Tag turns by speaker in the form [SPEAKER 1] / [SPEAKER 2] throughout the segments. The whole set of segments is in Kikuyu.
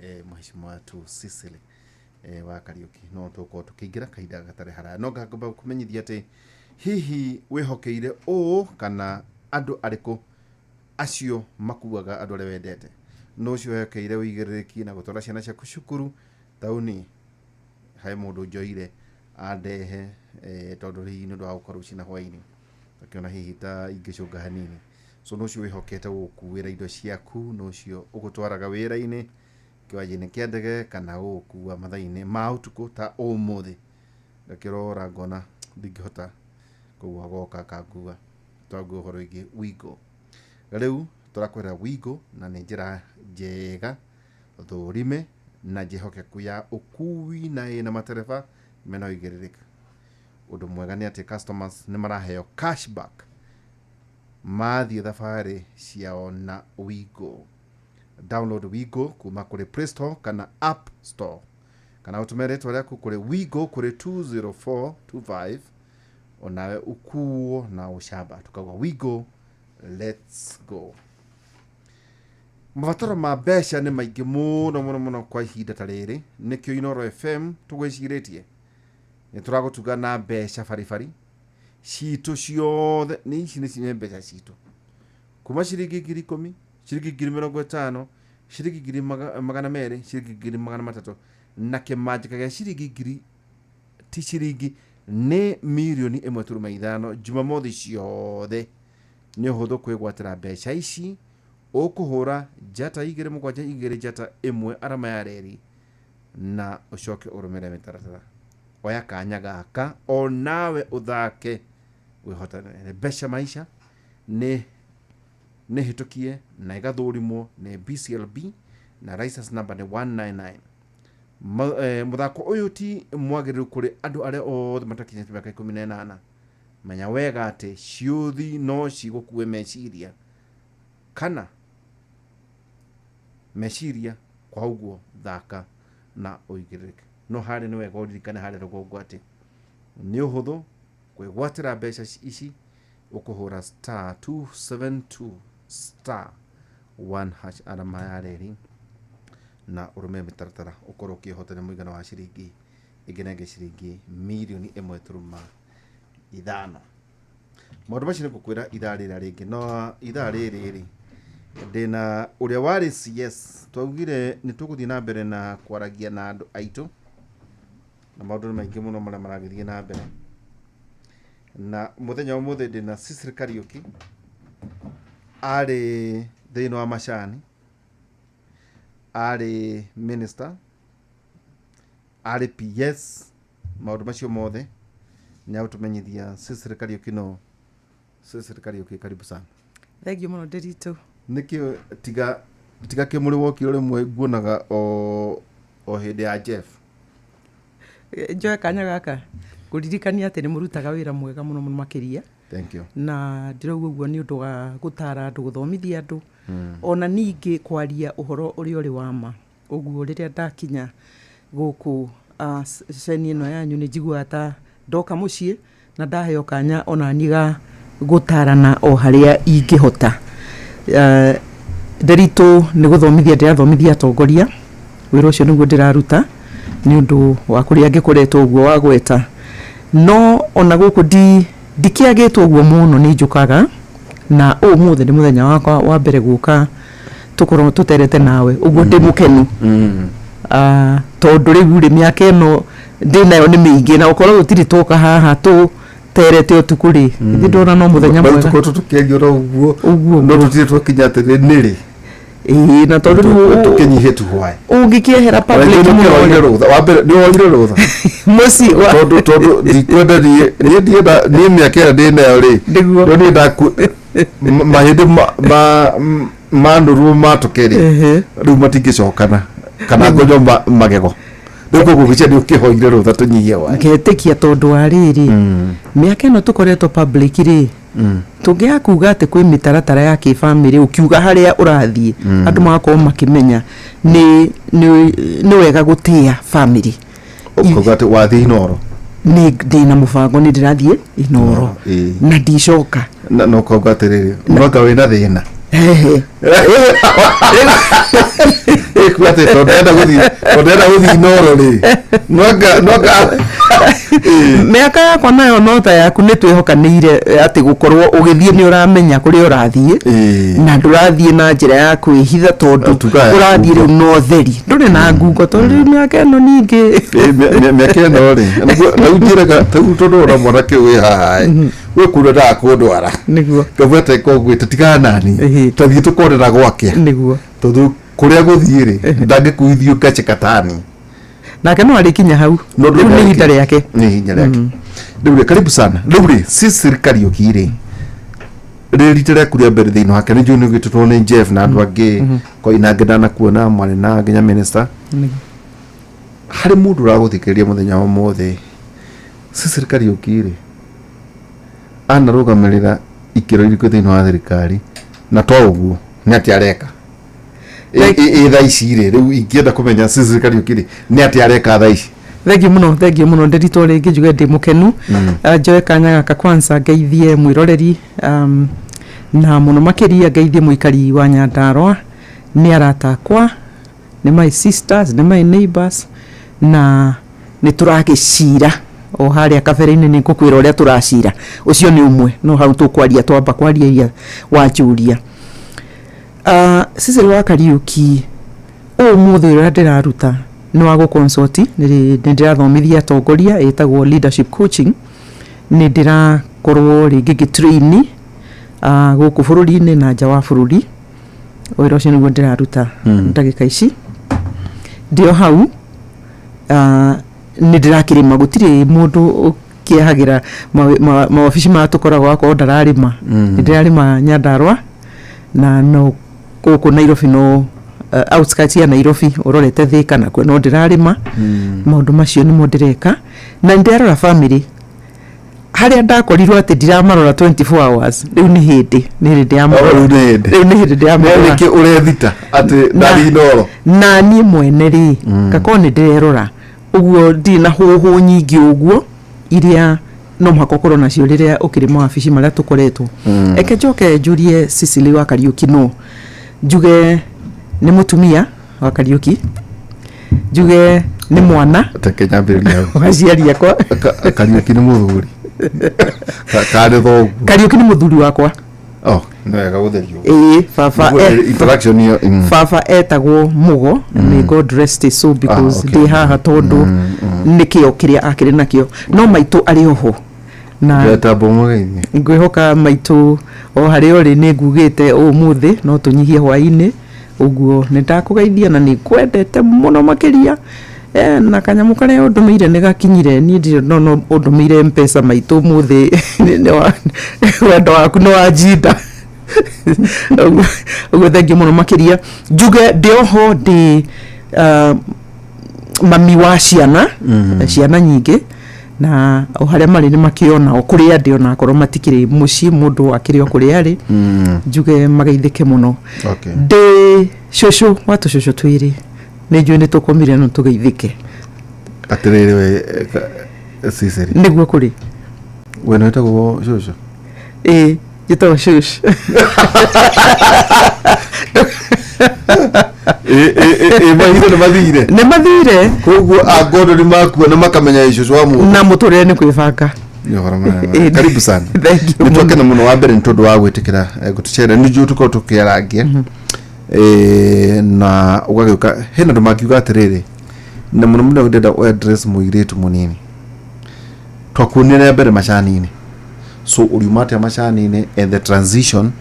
[SPEAKER 1] Mheshimiwa tu Cecily wa Kariuki no tũgũkorwo tũkĩingĩra kahinda gatarĩ haraya, no ngamba kũmenyithia atĩ hihi wĩhokeire ũũ kana andũ arĩkũ acio makuaga andũ arĩa wendete, no ũcio wĩhokeire ũigĩrĩrĩki na gũtwara ciana ciaku cukuru taũni. He mũndũ njoire andehe tondũ hihi nĩ ũndũ wa gũkorwo rũcinĩ na hwaĩ-inĩ akĩona hihi ta ingĩcũnga hanini. So no ũcio wĩhokete gũgũkuĩra indo ciaku, no ũcio ũgũtwaraga wĩra-inĩ, kĩwanja-inĩ kĩa ndege, kana gũgũkua mathaa-inĩ ma ũtukũ ta ũmũthĩ ngakĩrora ngona ndingĩhota, koguo agoka akangua. Twangua ũhoro wĩgiĩ Wigo. Rĩu tũrakwĩra Wigo na nĩ njĩra njega, thũrime na njĩhokeku ya ũkui na ĩna matereba mena ũigĩrĩrĩki. Ũndũ mwega nĩ atĩ customers nĩ maraheo cashback mathiĩ thabarĩ ciao na Wigo. Download Wigo kuma kũrĩ Play Store kana App Store, kana ũtũme rĩtwa rĩaku kũrĩ Wigo kũrĩ 20425, onawe ukuo na ũcamba. Tukauga Wigo, let's go. Mabataro ma mbeca nĩ maingĩ mũno mũno mũno kwa ihinda ta rĩrĩ, nĩkĩo Inooro FM tũgwĩcirĩtie nĩ tũragũtuga na mbeca baribari citũ ciothe. Nĩ ici nĩ mbeca citũ kuma ciringi 10,000, ciringi 50,000, ciringi 200,000, ciringi 300,000, na kĩmanjĩka gĩa ciringi ngiri, ti ciringi, nĩ 1.5 mirioni Jumamothi ciothe. Nĩ ũhũthũ kwĩgwatĩra mbeca ici, ũkũhũra *272*1 arama ya reri na ũcoke ũrũmĩrĩre mĩtaratara. Oya kanya gaka o nawe ũthake wĩhotanĩre mbeca. Maisha nĩ hĩtũkie na ĩgathũrimwo nĩ BCLB na license number nĩ 199. Mũthako ũyũ ti mwagĩrĩru kũrĩ andũ arĩa othe matakinyĩte mĩaka 18. Menya wega atĩ ciũthi no cigũkue meciria kana meciria, kwa ũguo thaka na ũigĩrĩrĩke. No harĩ nĩ wega ũririkane harĩa rũgongo atĩ nĩ ũhũthũ kwĩgwatĩra mbeca ici, ũkũhũra *272*1# arama ya reri na ũrũmĩrĩre mĩtaratara, ũkorwo ũkĩhotana mũigana wa ciringi ĩngĩ na ĩngĩ, ciringi 1.5 mirioni. Maũndũ macio nĩ ngũkwĩra ithaa rĩrĩa rĩngĩ, no ithaa rĩrĩ rĩ ndĩna ũrĩa warĩ CS. Twaugire nĩ tũgũthiĩ na mbere na kwaragia na andũ aitũ, na maũndũ nĩ maingĩ mũno marĩa maragĩthiĩ na mbere. Na mũthenya wa ũmũthĩ ndĩna Cecily Kariuki, arĩ thĩinĩ wa macani, arĩ minister, arĩ PS, maũndũ macio mothe nĩ agũtũmenyithia. Cecily Kariuki, no Cecily Kariuki, karibu sana.
[SPEAKER 2] Thengiũ mũno, Ndĩritũ.
[SPEAKER 1] Nĩkĩ tiga kĩmũrĩ wokire rĩmwe nguonaga o hĩndĩ ya Jeff?
[SPEAKER 2] Njoe kanya gaka ngũririkania atĩ nĩ mũrutaga wĩra mwega mũno mũno makĩria.
[SPEAKER 1] Thank you.
[SPEAKER 2] Na ndĩrauga ũguo nĩ ũndũ wa gũtara andũ, gũthomithia andũ, ona ningĩ kwaria ũhoro ũrĩa ũrĩ wa ma. Ũguo rĩrĩa ndakinya gũkũ ceni ĩno yanyu, nĩ njiguaga ta ndoka mũciĩ na ndaheo kanya ona niĩ ga gũtarana o harĩa ingĩhota. Ndĩritũ nĩ gũthomithia ndĩrathomithia atongoria, wĩra ũcio nĩguo ndĩraruta nĩ ũndũ wa kũrĩa ngĩkoretwo ũguo wagweta. No ona gũkũ ndikĩagĩtwo ũguo mũno, nĩ njũkaga, na ũmũthĩ nĩ mũthenya wakwa wa mbere gũka tũkorwo tũterete nawe ũguo, ndĩ mũkenu. Tondũ rĩu rĩ mĩaka ĩno ndĩ nayo nĩ mĩingĩ, na gũkorwo gũtirĩ twoka haha tũterete ũtukũ rĩ, ithe ndona no mũthenya mwega.
[SPEAKER 1] Tũkoretwo tũkĩaria oro ũguo.
[SPEAKER 2] Ũguo.
[SPEAKER 1] No tũtirĩ twakinya atĩrĩ nĩrĩ.
[SPEAKER 2] Ĩĩ, na tondũ rĩu
[SPEAKER 1] Tũkĩnyihie tu hwaĩ.
[SPEAKER 2] Ũngĩkĩehera public mũno
[SPEAKER 1] Nĩwoire
[SPEAKER 2] rĩ,
[SPEAKER 1] rũtha wa mbere, nĩwoire rũtha.
[SPEAKER 2] Mũciĩ wa
[SPEAKER 1] Tondũ ndikwenda niĩ ndienda niĩ mĩaka ĩrĩa ndĩ nayo rĩ, no niĩ ndaku mahĩndĩ manũrwo matũke rĩ, rĩu matingĩcokana kana ngonyo magego. Rĩu koguo ngwĩciria nĩ ũkĩhoire rũtha tũnyihie waĩ.
[SPEAKER 2] Ngetĩkia tondũ wa rĩrĩ, mĩaka ĩno tũkoretwo public rĩ, tũngĩaga kuga atĩ kwĩ mĩtaratara ya kĩbamĩrĩ, ũkiuga harĩa ũrathiĩ andũ magakorwo makĩmenya nĩ wega gũtĩa bamĩrĩ.
[SPEAKER 1] Ũkauga atĩ wathiĩ Inooro.
[SPEAKER 2] Nĩ ndĩna mũbango, nĩ ndĩrathiĩ Inooro. Na ndicoka.
[SPEAKER 1] Na ũkauga atĩrĩrĩ, ũroka wĩna thĩna.
[SPEAKER 2] Hehe.
[SPEAKER 1] Ĩkuga atĩ tondũ ndĩrenda gũthiĩ, tondũ ndĩrenda gũthiĩ Inooro rĩ, noanga
[SPEAKER 2] Mĩaka yakwa nayo no ta yaku, nĩ twĩhokanĩire atĩ gũkorwo ũgĩthiĩ nĩ ũramenya kũrĩa ũrathiĩ na ndũrathiĩ na njĩra ya kwĩhitha, tondũ
[SPEAKER 1] Tugaga ya
[SPEAKER 2] ũrathiĩ
[SPEAKER 1] ngungo.
[SPEAKER 2] rĩu na ũtheri, ndũrĩ na ngungo, tondũ rĩu mĩaka ĩno ningĩ.
[SPEAKER 1] Mĩaka ĩno rĩ, rĩu njĩraga rĩu tondũ ona mwanake ũyũ wĩ haha ĩ, gwĩ kũndũ endaga kũndwara.
[SPEAKER 2] Nĩguo.
[SPEAKER 1] Ngamuĩra koguo tigana nani, tathiĩ tũkonera gwake, tondũ kũrĩa gũthiĩ rĩ, ndangĩkuithio ngache katani.
[SPEAKER 2] Nake no arĩkinya hau.
[SPEAKER 1] No
[SPEAKER 2] rĩu nĩ ihinda rĩake.
[SPEAKER 1] Nĩ ihinda rĩake rĩu rĩ. Karibu sana. Rĩu rĩ, Cecily Kariũki rĩ, rĩ rita rĩaku rĩa mbere thĩinĩ wake, nĩ njũĩ nĩ ũgĩtĩtwo nĩ Jeff na andũ angĩ koinangĩ, ndanakuona mwarĩ na nginya minister. Harĩ mũndũ ũragũthikĩrĩria mũthenya wa ũmũthĩ, Cecily Kariũki rĩ, anarũgamĩrĩra ikĩro irĩkũ thĩinĩ wa thirikari, na to ũguo, nĩ atĩa areka ĩ thaa ici rĩ? Rĩu ingĩenda kũmenya Cecily Kariũki rĩ, nĩ atĩa areka thaa ici?
[SPEAKER 2] Thengiũ mũno, thengiũ mũno. Ndĩritwo rĩngĩ njuge ndĩ mũkenu. Njoe kanya gaka kwanza ngeithie mwĩroreri, na mũno makĩria ngeithie mũikari wa Nyandarũa, nĩ arata akwa, nĩ my sisters, nĩ my neighbors, na nĩ tũragĩcira o harĩa kabere-inĩ. Nĩ ngũkwĩra ũrĩa tũracira, ũcio nĩ ũmwe, no hau tũkwaria, twamba kwaria iria wanjũria. Cecily wa Kariũki, ũmũthĩ ũrĩa ndĩraruta nĩ wa gũ-consult, nĩ ndĩrathomithia atongoria, ĩtagwo leadership coaching. Nĩ ndĩrakorwo rĩngĩ ngĩ-train gũkũ bũrũri-inĩ na nja wa bũrũri. Wĩra ũcio nĩguo ndĩraruta ndagĩka ici. Ndĩ o hau, nĩ ndĩrakĩrĩma. Gũtirĩ mũndũ ũkĩehagĩra mawabici maya tũkoragwo akorwo ndararĩma. Nĩ ndĩrarĩma Nyandarũa na no gũkũ Nairobi, no outskirts ya Nairobi, ũrorete Thika nakuo no ndĩrarĩma. Maũndũ macio nĩmo ndĩreka, na nĩ ndĩrarora family harĩa ndakorirwo atĩ ndiramarora 24 hours. Rĩu nĩ hĩndĩ ndĩramarora.
[SPEAKER 1] Rĩu nĩ hĩndĩ.
[SPEAKER 2] Rĩu nĩ hĩndĩ ndĩramarora.
[SPEAKER 1] Nĩkĩ ũrethita atĩ ndathiĩ Inooro?
[SPEAKER 2] Na niĩ mwene rĩ, ngakorwo nĩ ndĩrerora ũguo, ndirĩ na hũhũ nyingĩ ũguo iria no mũhaka ũkorwo nacio rĩrĩa ũkĩrĩ mawabici marĩa tũkoretwo. Eke njoke njurie Cecily wa Kariũki, no njuge nĩ mũtumia wa Kariũki, njuge nĩ mwana
[SPEAKER 1] Reke nyambĩrĩrie hau.
[SPEAKER 2] wa aciari akwa.
[SPEAKER 1] Kariũki nĩ mũthuri kana nĩ thoguo?
[SPEAKER 2] Kariũki nĩ mũthuri wakwa.
[SPEAKER 1] Oh, nĩ wega gũtherio.
[SPEAKER 2] Ĩĩ, baba.
[SPEAKER 1] Nĩguo introduction ĩyo.
[SPEAKER 2] Baba etagwo Mugo, may God rest his soul, because ndĩ haha tondũ nĩ kĩo kĩrĩa akĩrĩ nakĩo, no maitũ arĩ oho na
[SPEAKER 1] Ndĩretamba ũmũgeithie.
[SPEAKER 2] Ngwĩhoka maitũ o harĩa ũrĩ, nĩ ngugĩte ũmũthĩ no tũnyihie hwaĩ-inĩ ũguo. Nĩ ndakũgeithia na nĩ ngwendete mũno makĩria. Na kanyamũ karĩa ũndũmĩire nĩ gakinyire. Niĩ ndirĩ no ũndũmĩire mpesa maitũ ũmũthĩ. Wendo waku nĩ wanjinda ũguo. Ũguo thengiũ mũno makĩria. Njuge ndĩ oho ndĩ mami wa ciana, ciana nyingĩ, na o harĩa marĩ nĩ makĩona o kũrĩa ndĩ, ona akorwo matikĩrĩ mũciĩ, mũndũ akĩrĩ o kũrĩa arĩ, njuge mageithĩke mũno. Ndĩ cũcũ wa tũcũcũ twĩrĩ, nĩ njũĩ nĩ tũkomire, no tũgeithĩke.
[SPEAKER 1] Atĩrĩrĩ we, Cecily.
[SPEAKER 2] Nĩguo kũrĩ.
[SPEAKER 1] We nĩ wĩtagwo cũcũ?
[SPEAKER 2] Ĩĩ, njĩtagwo cũcũ.
[SPEAKER 1] Ĩ mahinda nĩ mathire.
[SPEAKER 2] Nĩ mathire.
[SPEAKER 1] Koguo angondo nĩ makua na makamenya ĩ cũcũ wa mũndũ.
[SPEAKER 2] Na mũtũrĩre nĩ kwĩbanga.
[SPEAKER 1] Nĩ ũhoro mũnene.
[SPEAKER 2] Ĩĩ.
[SPEAKER 1] Karibu sana.
[SPEAKER 2] Thank you
[SPEAKER 1] Nĩ
[SPEAKER 2] mũno.
[SPEAKER 1] twakena mũno, wa mbere nĩ tondũ wa gwĩtĩkĩra gũtũcerera. Nĩ njũĩ tũkorwo tũkĩarangia na ũgagĩũka. Hena andũ mangiuga atĩrĩrĩ, na mũno mũno ndĩrenda ũ address mũirĩtu mũnini twakuonire rĩa mbere macani-inĩ. So ũriuma atĩa macani-inĩ and the transition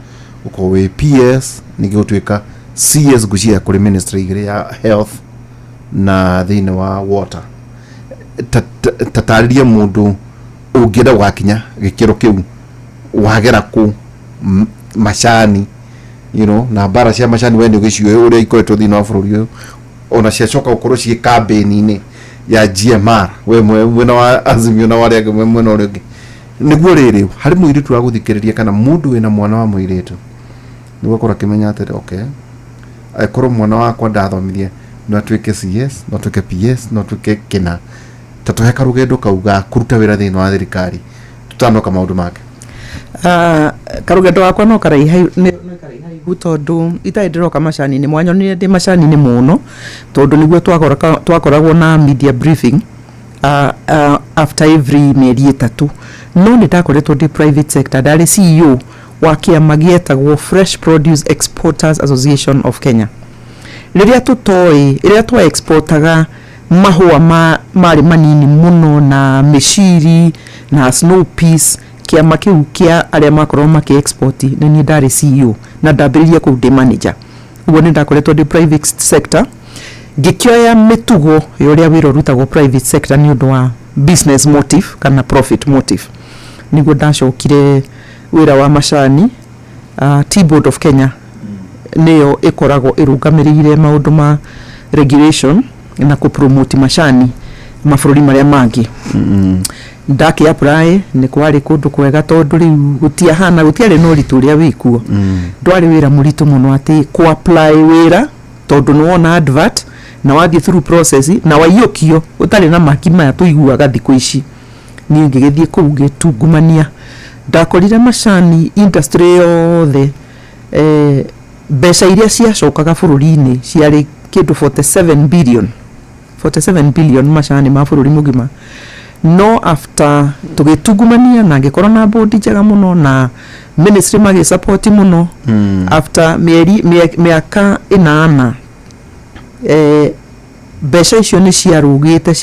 [SPEAKER 1] ũkorwo wĩ PS ningĩ gũtuĩka CS, ngwĩciria kũrĩ ministry igĩrĩ, ya health na thĩinĩ wa water? Tatarĩrie mũndũ ũngĩenda gũgakinya gĩkĩro kĩu, wagera kũ macani, na mbara cia macani we nĩ ũgĩciũĩ ũrĩa ikoretwo thĩinĩ wa bũrũri ũyũ, ona ciacoka gũkorwo ciĩ kambĩni-inĩ ya GMR, we mwena wa Azimio na warĩa angĩ mwena ũrĩa ũngĩ. Nĩguo rĩrĩ, harĩ mũirĩtu wa gũthikĩrĩria kana mũndũ wĩna mwana wa mũirĩtu, nĩguo akorwo akĩmenya atĩrĩ, okay, angĩkorwo mwana wakwa ndathomithia no atuĩke CS, no atuĩke PS, no atuĩke kĩna. Ta tũhe karũgendo kau ga kũruta wĩra thĩinĩ wa thirikari tutanoka maũndũ mangĩ.
[SPEAKER 2] Karũgendo gakwa no karaiha, nĩ karaiha. Kũraihu tondũ itarĩ ndĩroka macani-inĩ, mwanyonire ndĩ macani-inĩ mũno tondũ nĩguo twakoragwo na media briefing after every mĩeri 3. No nĩ ndakoretwo ndĩ private sector, ndarĩ CEO wa kĩama gĩetagwo Fresh Produce Exporters Association of Kenya. Rĩrĩa tũtoĩ, rĩrĩa twa exportaga mahũa marĩ manini mũno na mĩciri na snow peas, kĩama kĩu kĩa arĩa makoragwo makĩ export, nĩ niĩ ndarĩ CEO na ndambĩrĩirie kũu ndĩ manager. Ũguo nĩ ndakoretwo ndĩ private sector, ngĩkĩoya mĩtugo ya ũrĩa wĩra ũrutagwo private sector nĩ ũndũ wa business motive kana profit motive. Nĩguo ndacokire wĩra wa macani. Tea Board of Kenya nĩyo ĩkoragwo ĩrũgamĩrĩire maũndũ ma regulation na kũpromote macani mabũrũri marĩa mangĩ. Ndakĩ apply, nĩ kwarĩ kũndũ kwega tondũ rĩu gũtiahana, gũtiarĩ na ũritũ ũrĩa wĩkuo. Ndwarĩ wĩra mũritũ mũno atĩ kũ apply wĩra, tondũ nĩ wona advert na wathiĩ through process na waiyũkio ũtarĩ na maki maya tũiguaga thikũ ici. Niĩ ngĩgĩthiĩ kũu, ngĩtungumania, ndakorire macani industry yothe, mbeca iria ciacokaga bũrũri-inĩ ciarĩ kĩndũ 47 billion, 47 billion macani ma bũrũri mũgima. No after tũgĩtungumania na ngĩkorwo na board njega mũno na ministry magĩsupport mũno, after mĩeri mĩaka 8, mbeca icio nĩ ciarũgĩte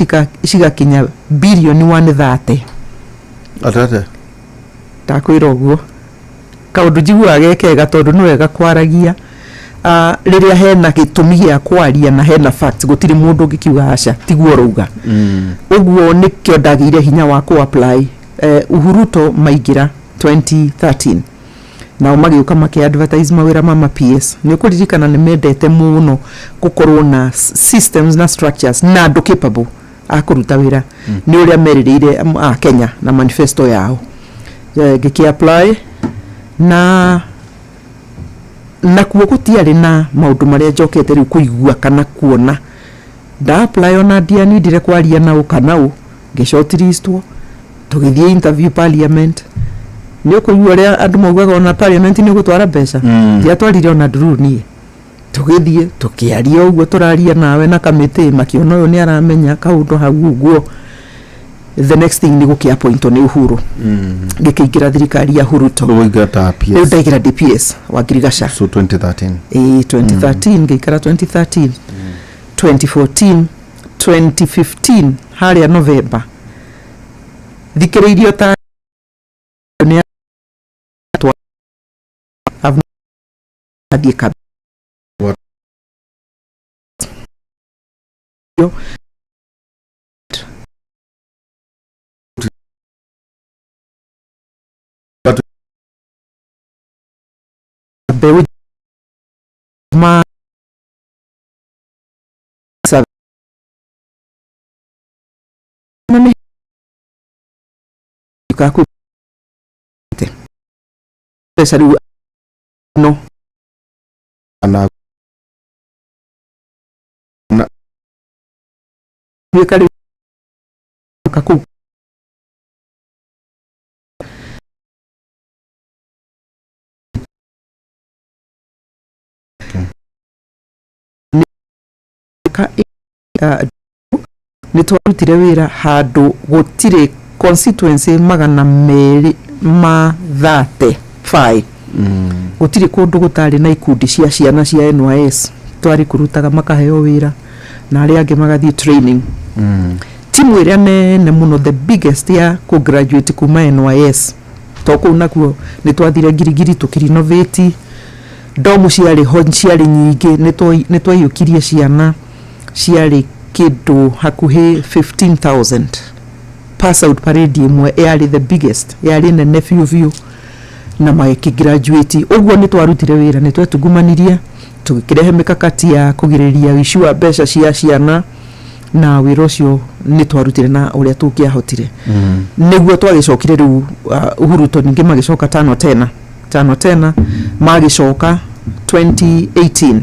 [SPEAKER 2] cigakinya birioni 130.
[SPEAKER 1] Atete.
[SPEAKER 2] Ndakwĩra ũguo kaũndũ njiguaga ge kega tondũ nĩ wega kwaragia rĩrĩa hena gĩtũmi gĩa kwaria na hena facts, gũtirĩ mũndũ ũngĩkiuga aca tiguo ũrauga. Ũguo nĩkĩo ndagĩire hinya wa kũ apply. Uhuruto maingĩra 2013, nao magĩũka makĩ advertise mawĩra ma PS. Nĩ ũkũririkana nĩ mendete mũno gũkorwo na systems na structures na andũ capable a kũruta wĩra. Nĩ ũrĩa merĩrĩire a Kenya na manifesto yao. Ngĩkĩ apply na nakuo gũtiarĩ na maũndũ marĩa njokete rĩu kũigua kana kuona. Nda apply, ona ndianindire kwaria nao kana ũ, ngĩ shortlistwo, tũgĩthiĩ interview parliament. Nĩ ũkũigua ũrĩa andũ maugaga ona parliament nĩ ũgũtwara mbeca. Ndiatwarire ona ndururu niĩ. Tũgĩthiĩ tũkĩaria ũguo tũraria nawe na kamĩtĩ, makĩona ũyũ nĩ aramenya kaũndũ hau ũguo. The next thing nĩ gũkĩ appointwo nĩ Uhuru. Ngĩkĩingĩra thirikari ya Huruto.
[SPEAKER 1] Ũgũingĩra ta
[SPEAKER 2] Rĩu
[SPEAKER 1] PS?
[SPEAKER 2] Ndaingĩra DPS wa Ngirigaca.
[SPEAKER 1] So 2013?
[SPEAKER 2] Ĩĩ, 2013. Ngĩikara 2013, 2014, 2015 harĩa November, thikĩrĩirio ta nĩ athiĩ
[SPEAKER 1] What? But-
[SPEAKER 2] Mbeũ ma na nĩ kaku mbeca rĩu no
[SPEAKER 1] Na
[SPEAKER 2] tuĩka rĩu kũu. Nĩ twarutire wĩra handũ gũtirĩ constituency 235. Gũtirĩ kũndũ gũtarĩ na ikundi cia ciana cia NYS twarĩ kũrutaga, makaheo wĩra na arĩa angĩ magathiĩ training. Timu ĩrĩa nene mũno, the biggest ya kũ graduate kuma NYS, to kũu nakuo nĩ twathire Ngirigiri tũkĩrenovate dorm, ciarĩ ho, ciarĩ nyingĩ. Nĩ twaiyũkirie ciana ciarĩ kĩndũ hakuhĩ 15,000. Pass out parade ĩmwe yarĩ the biggest, yarĩ nene biũ biũ, na magĩkĩgraduate. Ũguo nĩ twarutire wĩra, nĩ twetungumanirie, tũgĩkĩrehe mĩkakati ya kũgirĩrĩria ũici wa mbeca cia ciana, na wĩra ũcio nĩ twarutire na ũrĩa tũngĩahotire. Nĩguo twagĩcokire rĩu Uhuruto ningĩ magĩcoka tano tena, tano tena magĩcoka 2018.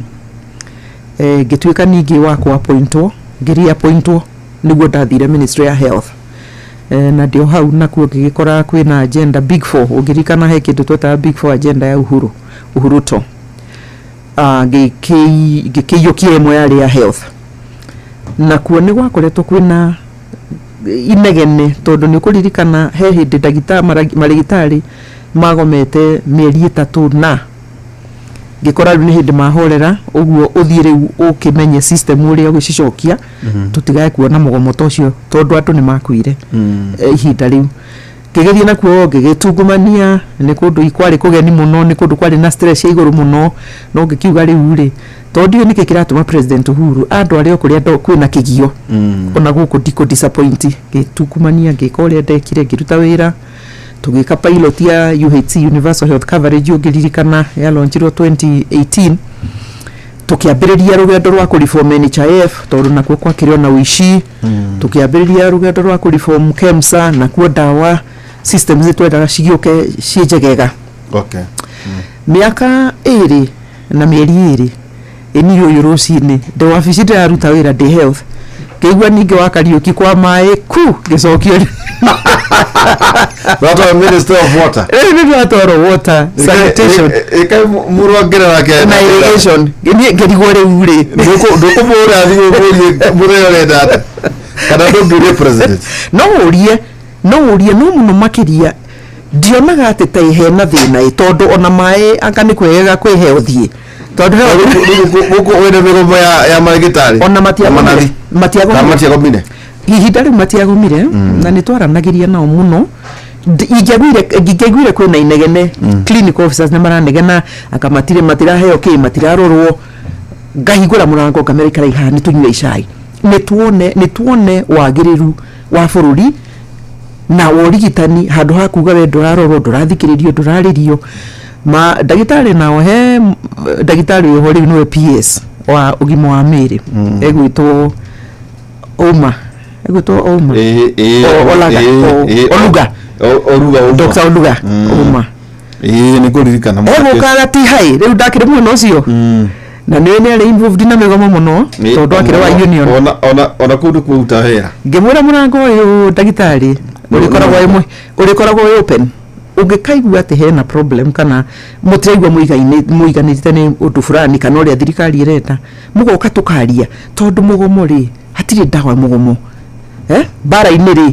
[SPEAKER 2] Ngĩtuĩka ningĩ wa kũ-appointwo, ngĩri-appointwo, nĩguo ndathire Ministry ya Health. Na ndĩ o hau nakuo ngĩgĩkora kwĩna agenda Big Four. Ũngĩririkana he kĩndũ twetaga Big Four agenda ya Uhuru, Uhuruto. Ngĩkĩiyũkia ĩmwe yarĩ ya health, nakuo nĩ gwakoretwo kwĩna inegene, tondũ nĩ ũkũririkana he hĩndĩ marĩgĩtarĩ magomete mĩeri 3, na ngĩkora rĩu nĩ hĩndĩ mahorera ũguo, ũthiĩ rĩu ũkĩmenye system ũrĩa ũgĩcicokia, tũtigae kuona mũgomo ta ũcio, tondũ andũ nĩ makuire. Ihinda rĩu ngĩgĩthiĩ nakuo ngĩgĩtungumania, nĩ kũndũ kwarĩ kũgeni mũno, nĩ kũndũ kwarĩ na stress ya igũrũ mũno, no ngĩkiuga rĩu rĩ, tondũ ndiũĩ nĩkĩ kĩratũma President Uhuru andware o kũrĩa kwĩna kĩgio, ona gũkũ ndikũ disappoint. Ngĩtungumania, ngĩka ũrĩa ndekire, ngĩruta wĩra, tũgĩka pilot ya UHC, Universal Health Coverage, ũngĩririkana ya launchirwo 2018. Tũkĩambĩrĩria rũgendo rwa kũreform NHIF, tondũ nakuo kwakĩrĩ ona ũici. Tũkĩambĩrĩria rũgendo rwa kũreform KEMSA, nakuo ndawa systems nĩ twendaga cigĩũke ciĩ njegega. Mĩaka 2 na mĩeri 2 ĩni ũyũ, rũcinĩ ndĩ wabici ndĩraruta wĩra ndĩ health, ngĩigua ningĩ wa Kariũki kwa maĩ ku ngĩcokio.
[SPEAKER 1] Ratwa Minister of Water.
[SPEAKER 2] Rĩu nĩ ndĩratwarwo water, sanitation
[SPEAKER 1] Ĩka mũrwangĩra nake
[SPEAKER 2] na irrigation. Niĩ ngĩrigwo rĩu rĩ,
[SPEAKER 1] Ndũkũmũra thimũ ũmũrie mũthenya ũrenda atĩa, kana ndũngĩũria president?
[SPEAKER 2] No ũrie, no ũrie, no mũno makĩria ndionaga atĩ ta hena thĩna ĩ, tondũ ona maĩ anga nĩ kwegega kwĩ health ĩ, tondũ health
[SPEAKER 1] Gũkũ wĩna mĩgomo ya marĩgĩtarĩ
[SPEAKER 2] ona matiagomire.
[SPEAKER 1] Manathi. Kana
[SPEAKER 2] Matiagomire.
[SPEAKER 1] Matiagomire.
[SPEAKER 2] Ihinda rĩu matiagomire, na nĩ twaranagĩria nao mũno. Ingĩaiguire kwĩna inegene, clinic officers nĩ maranegena anga matirĩ matiraheo kĩ, matirarorwo, ngahingũra mũrango ngamera, "Ikarai haha nĩ tũnyue icai, nĩ tuone wagĩrĩru wa bũrũri na wa ũrigitani, handũ ha kuga we ndũrarorwo, ndũrathikĩrĩrio, ndũrarĩrio." Ma ndagĩtarĩ nao, he ndagĩtarĩ wĩho rĩu nĩwe PS wa ũgima wa mĩĩrĩ, egwĩtwo Ouma, egwĩtwo Ouma. Olaga, Oluga.
[SPEAKER 1] Oruga Ouma.
[SPEAKER 2] Dr. Oluga Ouma.
[SPEAKER 1] Ĩĩ, nĩ kũririkana.
[SPEAKER 2] Egũkaga ti hai rĩu ndakĩrĩ mwena ũcio, na nĩwe nĩ arĩ involved na mĩgomo mũno, tondũ akĩrĩ wa union.
[SPEAKER 1] Ona kũndũ kũruta wĩra.
[SPEAKER 2] Ngĩmwĩra, "Mũrango ũyũ, ndagĩtarĩ, ũrĩkoragwo wĩ open. Ũngĩkaigua atĩ hena problem kana mũtiraigua mũiganĩte nĩ ũndũ fulani kana ũrĩa thirikari ĩrenda, mũgoka tũkaria, tondũ mũgomo rĩ, hatirĩ ndawa mũgomo, mbara-inĩ rĩ,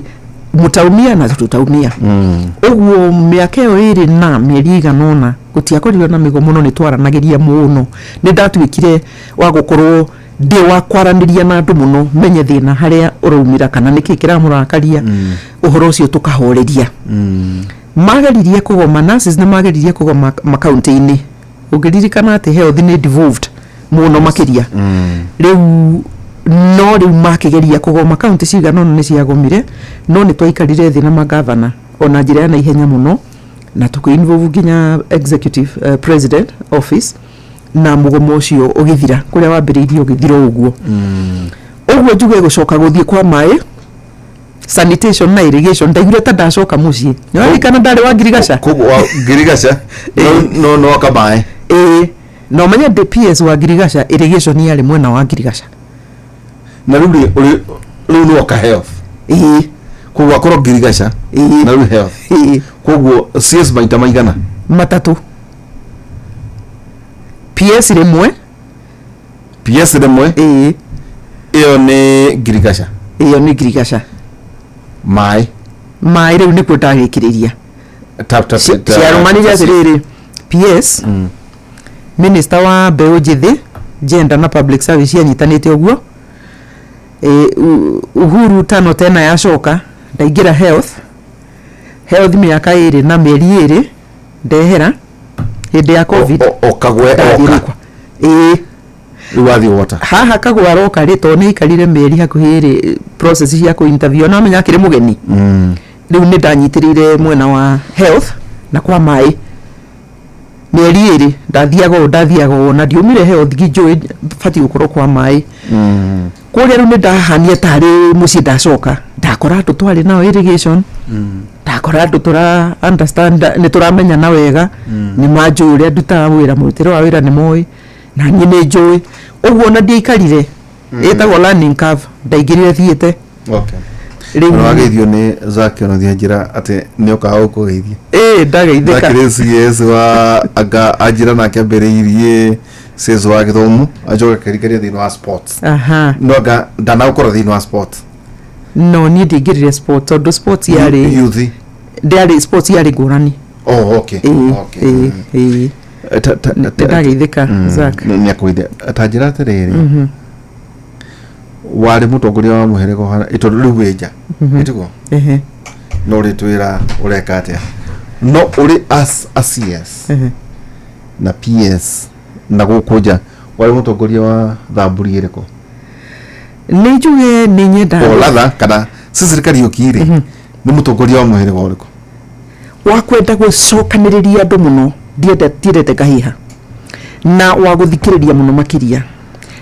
[SPEAKER 2] mũtaumia na tũtaumia." Ũguo mĩaka ĩyo 2 na mĩeri ĩigana ũna gũtiakorirwo na mĩgomo, no nĩ twaranagĩria mũno. Nĩ ndatuĩkire wa gũkorwo ndĩ wa kwaranĩria na andũ mũno, menye thĩna harĩa ũraumĩra kana nĩkĩ kĩramũrakaria, ũhoro ũcio tũkahoreria. Mageririe kũgoma, nurses nĩ mageririe kũgoma makaunti-inĩ. Ũngĩririkana atĩ health nĩ devolved mũno makĩria rĩu, no rĩu makĩgeria kũgoma kaunti cigana ũna nĩ ciagomire, no nĩ twaikarire thĩ na magavana ona njĩra ya naihenya mũno, na tũkĩ-involve nginya executive, president office, na mũgomo ũcio ũgĩthira kũrĩa wambĩrĩirie ũgĩthira ũguo. Ũguo njuge gũcoka gũthiĩ kwa maĩ, sanitation na irrigation, ndaiguire ta ndacoka mũciĩ. Nĩwaririkana ndarĩ wa Ngirigaca?
[SPEAKER 1] Koguo wa Ngirigaca no aka maĩ.
[SPEAKER 2] Ĩĩ, na ũmenye ndĩ PS wa Ngirigaca, irrigation yarĩ mwena wa Ngirigaca.
[SPEAKER 1] Na rĩu rĩ rĩu nĩ woka health?
[SPEAKER 2] Ĩĩ.
[SPEAKER 1] Koguo akorwo Ngirigaca
[SPEAKER 2] Ĩĩ.
[SPEAKER 1] na rĩu health.
[SPEAKER 2] Ĩĩ.
[SPEAKER 1] Koguo CS maita maigana?
[SPEAKER 2] Matatũ. PS rĩmwe.
[SPEAKER 1] PS rĩmwe.
[SPEAKER 2] Ĩĩ.
[SPEAKER 1] Ĩyo nĩ Ngirigaca?
[SPEAKER 2] Ĩyo nĩ Ngirigaca.
[SPEAKER 1] Maĩ?
[SPEAKER 2] Maĩ rĩu nĩkuo ndagĩkĩrĩria.
[SPEAKER 1] Tap tap.
[SPEAKER 2] Ciarũmanire atĩrĩrĩ, PS, minister wa mbeũ njĩthĩ, gender na public service, cianyitanĩte ũguo. Uhuru tano tena yacoka, ndaingĩra health. Health mĩaka 2 na mĩeri 2, ndehera hĩndĩ ya COVID.
[SPEAKER 1] Okagwe
[SPEAKER 2] Ndathiĩ
[SPEAKER 1] oka.
[SPEAKER 2] rĩu ĩĩ.
[SPEAKER 1] Rĩu wathiĩ water.
[SPEAKER 2] Haha kagwa aroka rĩ, tondũ nĩ aikarire mĩeri hakuhĩ 2 process cia kũ interview, ona amenya akĩrĩ mũgeni. Rĩu nĩ ndanyitĩrĩire mwena wa health na kwa maĩ mĩeri 2, ndathiaga ũũ, ndathiaga ũũ, na ndiumire health nginjũĩ batiĩ gũkorwo kwa maĩ kũrĩa. Rĩu nĩ ndahania tarĩ mũciĩ ndacoka, ndakora andũ twarĩ nao irrigation, ndakora andũ tũra understand, nĩ tũramenyana wega, nĩ manjũĩ ũrĩa ndutaga wĩra, mũrutĩre wa wĩra nĩ moĩ, na niĩ nĩ njũĩ ũguo. Na ndiaikarire, ĩtagwo learning curve, ndaingĩrire thiĩte. Rĩu
[SPEAKER 1] Ona wageithio nĩ Zaki, ona thiĩ njĩra atĩ nĩ okaga gũkũgeithia.
[SPEAKER 2] Ĩĩ, ndageithĩka.
[SPEAKER 1] Zaki nĩ CS wa anga anjĩra nake ambĩrĩirie CS wa gĩthomo, acoke akĩringania thĩinĩ wa sports. No anga ndanagũkora thĩinĩ wa sports?
[SPEAKER 2] No, niĩ ndingĩrire sport tondũ sports yarĩ
[SPEAKER 1] Youth.
[SPEAKER 2] Ndĩarĩ sports, yarĩ ngũrani.
[SPEAKER 1] Oh, okay.
[SPEAKER 2] Ĩĩ.
[SPEAKER 1] Okay.
[SPEAKER 2] Ĩĩ. Nĩndageithĩka, Zack.
[SPEAKER 1] Nĩ akũgeithia. Ta njĩra atĩrĩrĩ, warĩ mũtongoria wa mũhĩrĩga ũhana tondũ rĩu wĩ nja, ĩtiguo?
[SPEAKER 2] Ehe.
[SPEAKER 1] No ũrĩtwĩra ũreka atĩa, no ũrĩ as a CS na PS na gũkũ nja, warĩ mũtongoria wa thamburi ĩrĩkũ?
[SPEAKER 2] Nĩ njuge nĩ nyendaga
[SPEAKER 1] o latha kana Cecily Kariũki rĩ, nĩ mũtongoria wa mũhĩrĩga ũrĩkũ?
[SPEAKER 2] Wa kwenda gũcokanĩrĩria andũ mũno, ndiendete ngahiha, na wa gũthikĩrĩria mũno makĩria,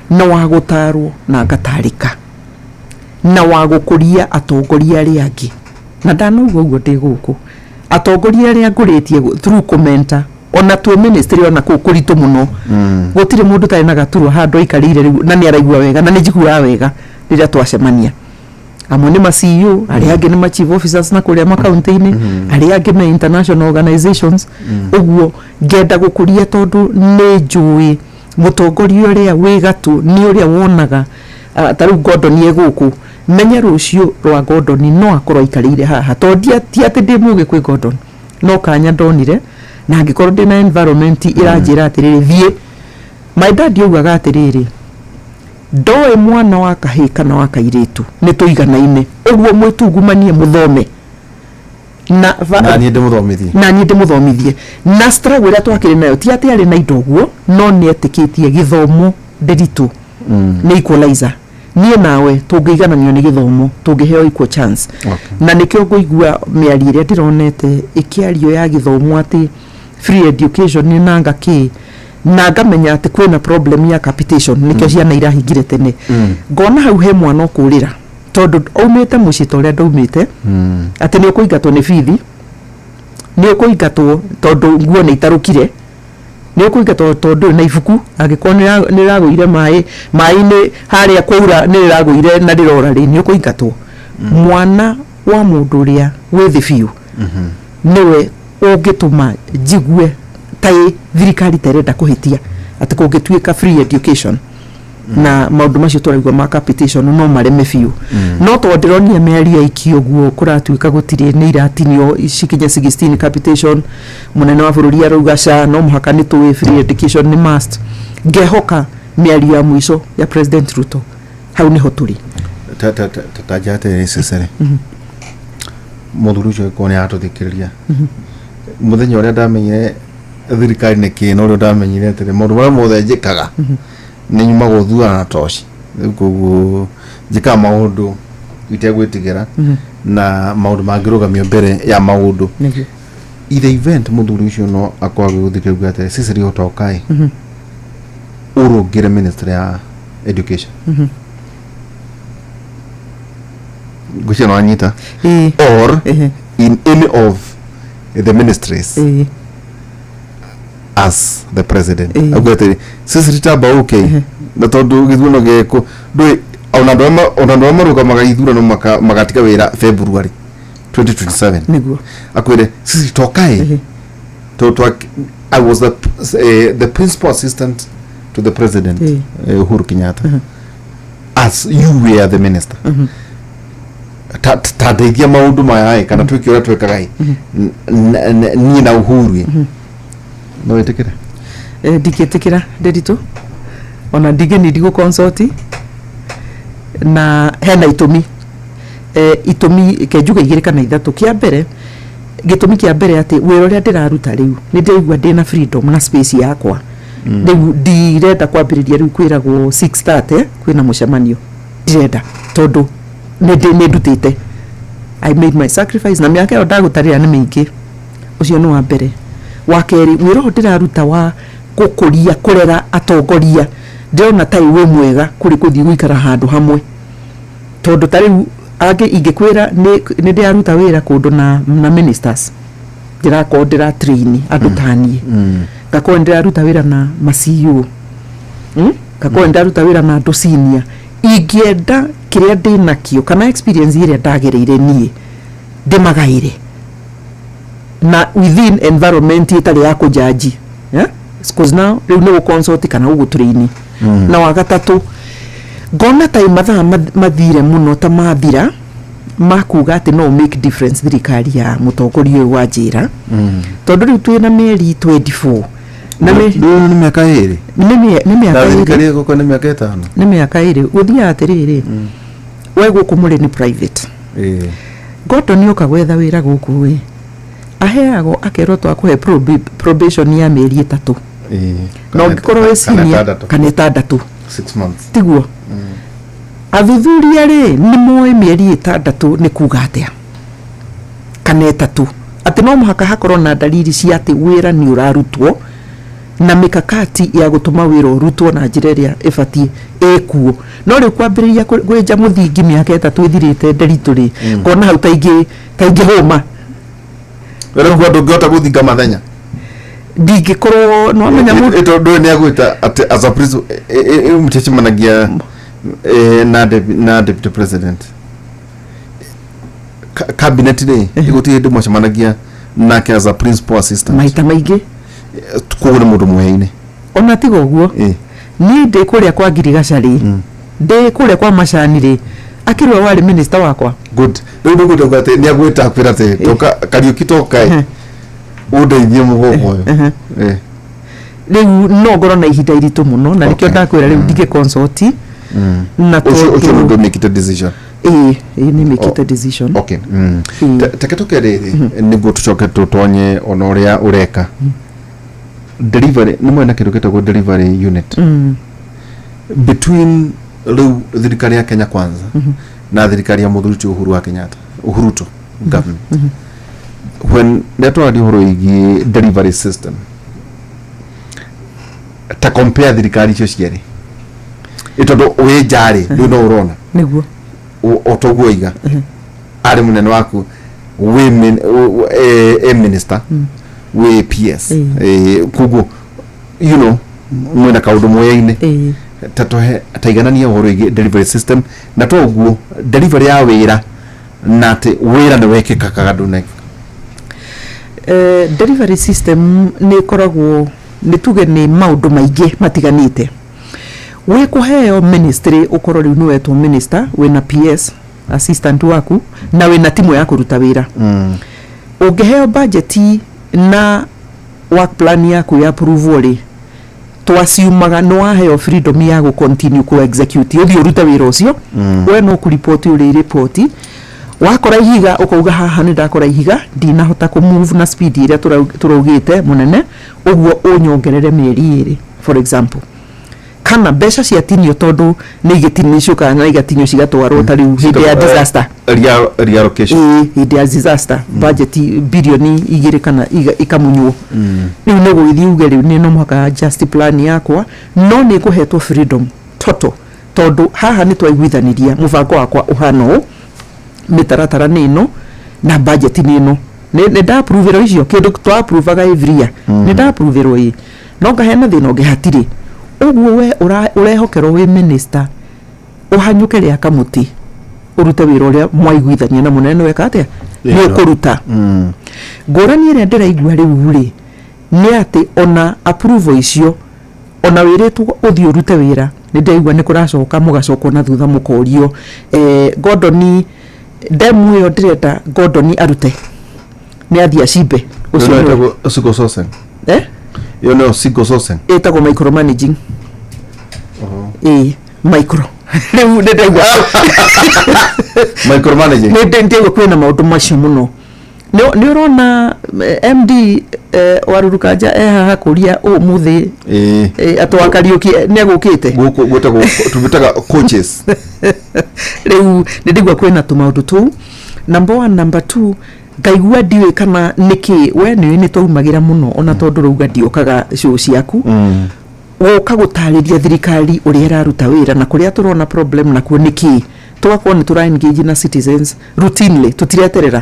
[SPEAKER 2] na wa gũtarwo na ngatarĩka, na wa gũkũria atongoria arĩa angĩ. Na ndanauga ũguo ndĩ gũkũ, atongoria arĩa ngũrĩtie through kũmenta, ona twĩ ministry, ona kũu kũritũ mũno, gũtirĩ mũndũ ũtarĩ na gaturwa handũ aikarĩire rĩu, na nĩ araigua wega, na nĩ njiguaga wega rĩrĩa twacemania. Amwe nĩ ma CEO, arĩa angĩ nĩ ma chief officers na kũrĩa makaunti-inĩ, arĩa angĩ me international organizations. Ũguo ngenda gũkũria tondũ nĩ njũĩ mũtongoria ũrĩa wĩ gatũ nĩ ũrĩa wonaga. Ta rĩu Gordon e gũkũ, menye rũciũ rwa Gordon no akorwo aikarĩire haha, tondũ ti atĩ ndĩ mũgĩ kwĩ Gordon, no kanya ndonire, na angĩkorwo ndĩna environment ĩranjĩra atĩrĩrĩ, thiĩ. My dad augaga atĩrĩrĩ, ndoĩ mwana wa kahĩĩ kana wa kairĩtu nĩ tũiganaine, ũguo mwĩtungumanie mũthome na
[SPEAKER 1] Na niĩ ndĩmũthomithie.
[SPEAKER 2] Na niĩ ndĩmũthomithie. Na struggle ĩrĩa twakĩrĩ nayo ti atĩ arĩ na indo ũguo, no nĩ etĩkĩtie gĩthomo ndĩritũ nĩ equalizer. Niĩ nawe tũngĩigananio nĩ gĩthomo, tũngĩheo equal chance. Na nĩkĩo ngũigua mĩario ĩrĩa ndĩronete ĩkĩario ya gĩthomo, atĩ free education nĩ nanga kĩ, na ngamenya atĩ kwĩna problem ya capitation, nĩkĩo ciana irahingire tene. Ngona hau he mwana ũkũrĩra tondũ aumĩte mũciĩ ta ũrĩa ndaumĩte, atĩ nĩ ũkũingatwo nĩ bithi, nĩ ũkũingatwo tondũ nguo nĩ itarũkire, nĩ ũkũingatwo tondũ ndũrĩ na ibuku, angĩkorwo nĩ rĩragũire maĩ maĩ-inĩ harĩa kwaura, nĩ rĩragũire na rĩrora rĩ, nĩ ũkũingatwo. Mwana wa mũndũ ũrĩa wĩ thĩ biũ nĩwe ũngĩtũma njigue ta ĩ thirikari ta ĩrenda kũhĩtia, atĩ kũngĩtuĩka free education na maũndũ macio tũraigua ma capitation no mareme biũ. No tondũ ndĩronia mĩario aikio ũguo, kũratuĩka gũtirĩ, nĩ iratinio cikinye 16 capitation, mũnene wa bũrũri arauga ca no mũhaka, nĩ tũĩ free education nĩ must. Ngehoka mĩario ya mũico ya President Ruto hau nĩho tũrĩ.
[SPEAKER 1] Ta nja atĩrĩrĩ, Cecily, mũthuri ũcio angĩkorwo nĩ aratũthikĩrĩria, mũthenya ũrĩa ndamenyire thirikari nĩ kĩ, na ũrĩa ndamenyire atĩrĩ, maũndũ marĩa mothe njĩkaga nĩ nyuma gũthurana na toci rĩu, koguo njĩkaga maũndũ itegwĩtigĩra na maũndũ mangĩrũgamio mbere ya maũndũ. In the event mũthuri ũcio no akorwo agĩgũthikĩrĩria atĩrĩ, Cecily, ũtoka ĩ ũrũngĩre ministry ya education, ngwĩciria no wanyita?
[SPEAKER 2] Ĩĩ.
[SPEAKER 1] Or in any of the ministries as the president auga atĩrĩ, Cecily, tamba ũke, na tondũ gĩthurano gĩkũ ndũĩ, ona andũ arĩa marũgamaga ithurano magatiga wĩra February 2027. Akwĩre, Cecily, toka ĩ tondũ I was the principal assistant to the president, Uhuru Kenyatta, as you were the minister, ta ndeithia maũndũ maya ĩ, kana twĩke ũrĩa twĩkaga ĩ, niĩ na Uhuru ĩ, no wĩtĩkĩre?
[SPEAKER 2] Ndingĩtĩkĩra, ndĩritũ, ona ndingĩ gũ consult, na hena itũmi, itũmi ke njuge igĩrĩ kana ithatũ. Kĩa mbere, gĩtũmi kĩa mbere, atĩ wĩra ũrĩa ndĩraruta rĩu nĩ ndĩraigua ndĩna freedom na space yakwa. Rĩu ndirenda kwambĩrĩria rĩu kwĩragwo 6:30 kwĩna mũcemanio, ndirenda, tondũ nĩ ndutĩte, I made my sacrifice, na mĩaka ĩyo ndagũtarĩra nĩ mĩingĩ. Ũcio nĩ wa mbere. Wa kerĩ, wĩra ũyũ ndĩraruta wa gũkũria, kũrera atongoria, ndĩrona ta wĩ mwega kũrĩ gũthiĩ gũikara handũ hamwe, tondũ ta rĩu angĩ ingĩkwĩra nĩ ndĩraruta wĩra kũndũ na ministers, ndĩrakorwo ndĩra train andũ ta niĩ, ngakorwo nĩ ndĩraruta wĩra na ma CEO, Ngakorwo nĩ ndĩraruta wĩra na andũ senior. Ingĩenda kĩrĩa ndĩ nakĩo kana experience ĩrĩa ndagereire niĩ ndĩmagaĩre na within environment ĩtarĩ ya kũjaji, yeah? Because now rĩu nĩ gũconsult kana gũgũtrain. Na wa gatatũ, ngona ta mathaa mathire mũno, ta mathira makuga atĩ no make difference thirikari ya mũtongoria ũyũ wa njĩra, tondũ rĩu twĩna mĩeri 24 na
[SPEAKER 1] Rĩu nĩ mĩaka 2.
[SPEAKER 2] Nĩ mĩaka
[SPEAKER 1] Na
[SPEAKER 2] 2.
[SPEAKER 1] Thirikari ĩgũka nĩ mĩaka 5.
[SPEAKER 2] Nĩ mĩaka 2. Gũthiaga atĩrĩrĩ, we gũkũ mũrĩ nĩ private. Gordon oka gwetha wĩra gũkũ ĩ, aheagwo akerwo twakũhe probation ya mĩeri 3. Na ũngĩkorwo wĩ
[SPEAKER 1] Kana
[SPEAKER 2] senior
[SPEAKER 1] 6.
[SPEAKER 2] Kana 6.
[SPEAKER 1] 6 months.
[SPEAKER 2] Tiguo athuthuria rĩ nĩ moĩ mĩeri 6 nĩ kuga atĩa kana 3, atĩ no mũhaka hakorwo na dalili cia atĩ wĩra nĩ ũrarutwo na mikakati ya gũtũma wĩra ũrutwo na njĩra ĩrĩa ĩbatiĩ ĩkuo. No rĩu kwambĩrĩria kwĩnja mũthingi mĩaka 3 ĩthirĩte nderitũ rĩ, ngona hau taingĩ taingĩhũma.
[SPEAKER 1] Wĩra kuo ndũngĩhota gũthinga mathenya.
[SPEAKER 2] Ndingĩkorwo nĩwamenya mũndũ.
[SPEAKER 1] Tondũ nĩ agwĩta atĩ as a principal mũticemanagia na deputy president, cabinet rĩ, gũtirĩ hĩndĩ mwacemanagia nake as a principal assistant?
[SPEAKER 2] Maita maingĩ.
[SPEAKER 1] Koguo nĩ mũndũ mweine.
[SPEAKER 2] Ona tiga ũguo, niĩ ndĩ kũrĩa kwa ngirigaca rĩ, ndĩ kũrĩa kwa macani rĩ, akĩrwo warĩ minister wakwa.
[SPEAKER 1] Good. Rĩu nĩ gwĩta atĩ nĩ agwĩta akwĩra atĩ toka Kariũki, toka ĩ ũndeithie mũgongo ũyũ.
[SPEAKER 2] Rĩu no ngorwo na ihinda iritũ mũno na nĩkĩo ndakwĩra rĩu ndingĩ consult na
[SPEAKER 1] Ũcio nĩ
[SPEAKER 2] tondũ
[SPEAKER 1] ũndũ mĩkĩte decision.
[SPEAKER 2] Ĩĩ, nĩ mĩkĩte decision.
[SPEAKER 1] Okay. Teke tũke rĩrĩ nĩguo tũcoke tũtonye ona ũrĩa ũreka delivery. Nĩ mwena kĩndũ gĩtagwo delivery unit between rĩu thirikari ya Kenya Kwanza na thirikari ya mũthuri ti Uhuru wa Kenyatta, Uhuruto government, when rĩrĩa tũraria ũhoro wĩgiĩ delivery system, ta compare thirikari icio cierĩ. Ĩ tondũ wĩ nja rĩ, rĩu no ũrona
[SPEAKER 2] Nĩguo.
[SPEAKER 1] O toguo oiga arĩ mũnene waku wĩ minister, wĩ PS. Koguo mwĩna kaũndũ moyaine. Ta tũhe taiganania ũhoro wĩgiĩ delivery system na to ũguo delivery ya wĩra na atĩ wĩra nĩ wekĩkaga ndũnekĩka.
[SPEAKER 2] Delivery system nĩ ĩkoragwo nĩ tuge nĩ maũndũ maingĩ matiganĩte. Wĩ kũheo ministry, ũkorwo rĩu nĩ wetwo minister, wĩna PS assistant waku na wĩna timu ya kũruta wĩra. Ũngĩheo budget na work plan yaku ya approval rĩ, twaciumaga nĩ waheo freedom ya gũ continue ku execute, ũthiĩ ũrute wĩra ũcio. We no kũripoti ũrĩ ripoti, wakora ihiga ũkauga haha nĩ ndakora ihiga, ndinahota kũ move na speed ĩrĩa tũraugĩte mũnene, ũguo ũnyongerere mĩeri 2, for example, kana mbeca ciatinio, tondũ nĩ igĩtinio ciũkaga na igatinio cigatwarwo ta rĩu hĩndĩ ya disaster.
[SPEAKER 1] Reallocation.
[SPEAKER 2] Ĩĩ, hĩndĩ ya disaster budget bilioni 2 kana ikamunywo. Rĩu nĩ gũgĩthiĩ uge rĩu nĩ no mũhaka adjust plan yakwa, no nĩ ngũhetwo freedom total, tondũ haha nĩ twaiguithaniria mũbango wakwa ũhana ũũ, mĩtaratara nĩ ĩno na budget nĩ ĩno, nĩ nda-approverwo icio kĩndũ twa-approvaga every year. Nĩ nda-approverwo ĩ, no ngaheana thĩna ũngĩ hatirĩ ũguo. We ũrehokerwo wĩ minister ũhanyũke rĩa kamũtĩ ũrute wĩra ũrĩa mwaiguithania na mũnene weka atĩa nĩ ũkũruta. Ngũrani ĩrĩa ndĩraigua rĩu rĩ nĩ atĩ ona approval icio, ona wĩrĩtwo ũthiĩ ũrute wĩra, nĩ ndĩraigua nĩ kũracoka mũgacokwo na thutha mũkorio, Gordon, demu ĩyo ndĩrenda Gordon arute nĩ athiĩ acimbe ũcio
[SPEAKER 1] Ĩyo
[SPEAKER 2] nĩwe.
[SPEAKER 1] Ĩtagwo single sourcing.
[SPEAKER 2] Eh?
[SPEAKER 1] Ĩyo nĩyo single sourcing.
[SPEAKER 2] Ĩtagwo micromanaging. Ĩĩ, micro rĩu nĩ ndaigua.
[SPEAKER 1] Micromanaging.
[SPEAKER 2] Nĩ ndĩraigua kwĩna maũndũ macio mũno. Nĩ ũrona MD Waruru Kanja e haha kũria ũmũthĩ. Atĩ wa Kariũki nĩ agũkĩte.
[SPEAKER 1] Gũkũ gwĩtagwo, tũmĩtaga coaches.
[SPEAKER 2] Rĩu nĩ ndĩgua kwĩna tũmaũndũ tũu, number one. Number two, ngaigua ndiũĩ kana nĩkĩ we nĩũĩ nĩ twaumagĩra mũno, ona tondũ rauga ndiokaga show ciaku gũka gũtarĩria thirikari ũrĩa ĩraruta wĩra na kũrĩa tũrona problem nakuo nĩkĩ, tũgakorwo nĩ tũra engage na citizens routinely, tũtireterera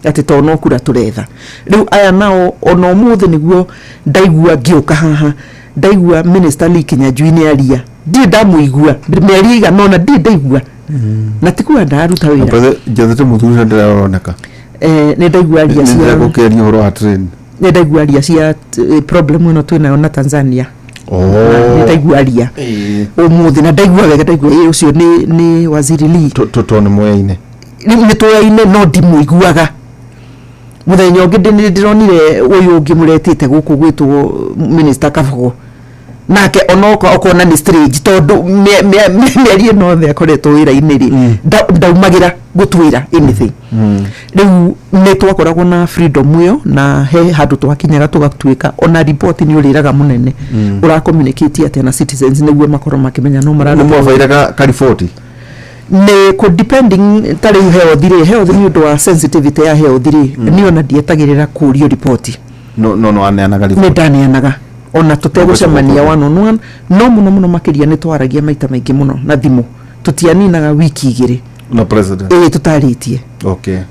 [SPEAKER 2] atĩ to no kura tũretha. Rĩu aya nao ona ũmũthĩ nĩguo ndaigua ngĩũka haha, ndaigua minister Lee Kinyanjui nĩ aria, ndirĩ ndamũigua mĩeri ĩigana ũna, ndirĩ ndaigua na ti kuga ndararuta wĩra.
[SPEAKER 1] Njethete mũthuri ũcio ndĩraroneka.
[SPEAKER 2] Nĩ ndaigua aria
[SPEAKER 1] Nĩ
[SPEAKER 2] cia
[SPEAKER 1] ndĩragũkĩaria ũhoro wa train.
[SPEAKER 2] Nĩ ndaigua aria cia problem ĩno twĩnayo na Tanzania. Nĩ ndaigua aria ũmũthĩ na ndaigua wega, ndaigua ĩ ũcio nĩ Waziri Lee.
[SPEAKER 1] Tondũ nĩ moyaine.
[SPEAKER 2] Nĩ tũyaine, no ndimũiguaga. Mũthenya ũngĩ ndĩronire ũyũ ũngĩ mũretĩte gũkũ gwĩtwo Minister Kabogo, nake onoka ũkona nĩ strange, tondũ mĩeri ĩno othe akoretwo wĩra-inĩ rĩ, ndaumagĩra gũtwĩra anything. Rĩu nĩ twakoragwo na freedom ĩyo, na he handũ twakinyaga tũgatuĩka ona report nĩ ũrĩraga mũnene ũra communicate atĩa na citizens nĩguo makorwo makĩmenya no
[SPEAKER 1] Nĩ
[SPEAKER 2] mara
[SPEAKER 1] mwabairaga kariboti?
[SPEAKER 2] Nĩ kũ depending. Ta rĩu health rĩ, health nĩ ũndũ wa sensitivity ya health rĩ, niĩ ona ndietagĩrĩra kũrio riboti.
[SPEAKER 1] No aneanaga
[SPEAKER 2] Nĩ
[SPEAKER 1] riboti?
[SPEAKER 2] Ndaneanaga ona tũtegũcemania one on one, no mũno mũno makĩria nĩ twaragia maita maingĩ mũno na thimũ, tũtianinaga wiki 2
[SPEAKER 1] Na president?
[SPEAKER 2] Ĩĩ, tũtarĩtie.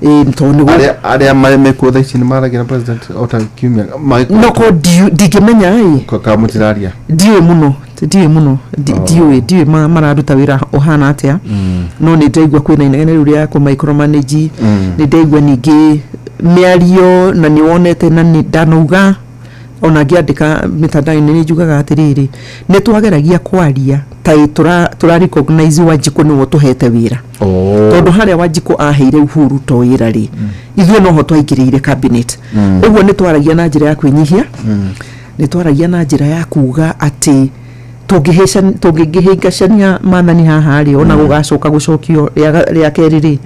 [SPEAKER 2] Ĩĩ, tondũ nĩguo
[SPEAKER 1] Arĩa mekuo thaa ici nĩ maragia na president o ta kiumia?
[SPEAKER 2] No ko ndingĩmenya ĩ.
[SPEAKER 1] Ka mũtiraria?
[SPEAKER 2] Ndiũĩ mũno, ndiũĩ mũno, ndiũĩ mararuta wĩra ũhana atĩa, no nĩ ndaigua kwĩna inegene rĩu rĩa kũ micromanage. Nĩ ndaigua ningĩ mĩario na nĩ wonete na nĩ ndanauga ona ngĩandĩka mĩtandao-inĩ, nĩ njugaga atĩrĩrĩ, nĩ twageragia kwaria ta ĩ tũra recognize Wanjikũ nĩwe ũtũhete wĩra, tondũ harĩa Wanjikũ aheire Uhuru to wĩra rĩ, ithuĩ noho twaingĩrĩire cabinet. Ũguo nĩ twaragia na njĩra ya kwĩnyihia, nĩ twaragia na njĩra ya kuga atĩ tũngĩhĩngacania maathani haha rĩ, ona gũgacoka gũcokio rĩa kerĩ rĩ.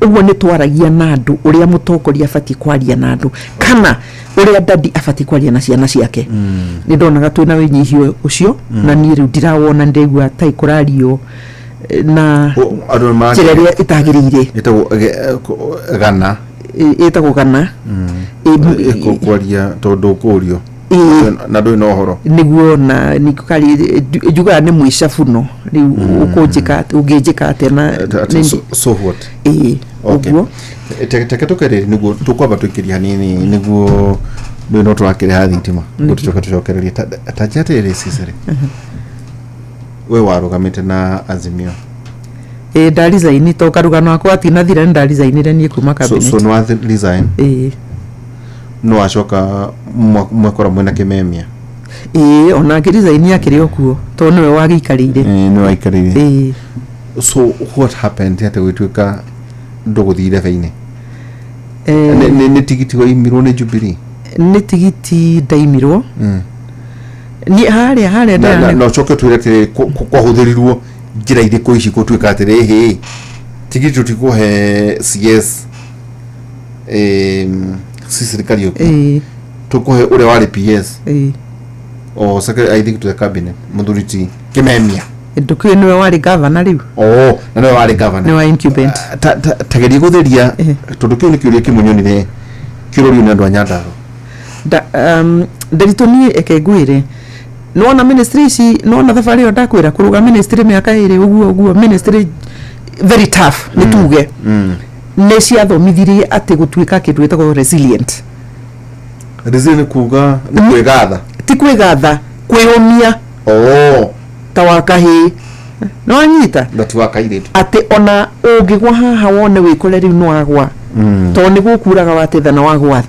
[SPEAKER 2] Ũguo nĩ twaragia na andũ ũrĩa mũtongoria abatiĩ kwaria na andũ, kana ũrĩa dadi abatiĩ kwaria na ciana ciake. Nĩ ndonaga twĩna wĩnyihio ũcio, na niĩ rĩu ndirawona, ndĩraigua ta ikũrario na
[SPEAKER 1] Andũ nĩ
[SPEAKER 2] njĩra ĩrĩa ĩtagĩrĩire.
[SPEAKER 1] Ĩtagwo gana.
[SPEAKER 2] Ĩtagwo gana.
[SPEAKER 1] Kwaria tondũ ũkũrio na ndũrĩ na ũhoro.
[SPEAKER 2] Nĩguo, na nikari njugaga nĩ mwĩcabuno rĩu ũkũnjĩka ũngĩnjĩka atĩa na
[SPEAKER 1] So what?
[SPEAKER 2] Ĩĩ. Ũguo.
[SPEAKER 1] Teke tũkerĩ nĩguo tũkwamba tũikĩria hanini, nĩguo nĩ no tũrakĩrĩha thitima, nĩguo tũcoke tũcokererie. Ta njĩra atĩrĩrĩ, Cicely, we warũgamĩte na Azimio.
[SPEAKER 2] Ĩĩ, ndaresign to karugano gakwa gatinathira, nĩ ndaresignire niĩ kuma
[SPEAKER 1] So
[SPEAKER 2] cabinet.
[SPEAKER 1] Nĩ wa resign?
[SPEAKER 2] Ĩĩ.
[SPEAKER 1] No wacoka mwakora mwĩna Kĩmemia?
[SPEAKER 2] Ĩĩ, ona ngĩresign akĩrĩ o kuo tondũ nĩwe wagĩikarĩire.
[SPEAKER 1] Nĩ waikarĩire.
[SPEAKER 2] Ĩĩ.
[SPEAKER 1] So what happened atĩ gwĩtuĩka ndũgũthiĩ irebe-inĩ? Nĩ tigiti waimirwo nĩ Jubilee?
[SPEAKER 2] Nĩ tigiti ndaimirwo niĩ harĩa
[SPEAKER 1] Na ũcoke twĩre atĩrĩ, kwahũthĩrirwo njĩra irĩkũ ici gũtuĩka atĩrĩ, hĩ, tigiti tũtikũhe CS Cicely Kariũki, tũkũhe ũrĩa warĩ PS o secretary, I think, to the cabinet, mũthuri ti Kĩmemia?
[SPEAKER 2] Ndũkĩũĩ nĩwe warĩ gavana rĩu.
[SPEAKER 1] Oh, na nĩwe warĩ governor.
[SPEAKER 2] Nĩwe wa incumbent.
[SPEAKER 1] Tageria gũtheria, tondũ kĩu nĩ kĩũria kĩmwe nyonire kĩũrio nĩ andũ a Nyandarua.
[SPEAKER 2] Ndĩritũ niĩ eke ngwĩre, nĩwona ministry ici, nĩwona thabarĩ ĩyo ndakwĩra kũrũga ministry mĩaka 2 ũguo ũguo, ministry very tough, nĩ tuge nĩ ciathomithirie atĩ gũtuĩka kĩndũ gĩtagwo resilient.
[SPEAKER 1] Resilient nĩ kuga nĩ kwĩgatha?
[SPEAKER 2] Ti kwĩgatha, kwĩyũmia. Ta wa kahĩĩ, nĩwanyita?
[SPEAKER 1] Na ti wa kairĩtu.
[SPEAKER 2] Atĩ ona ũngĩgwa haha wone wĩkore rĩu nĩwagwa, tondũ nĩ gũkuraga watetha na wagwa,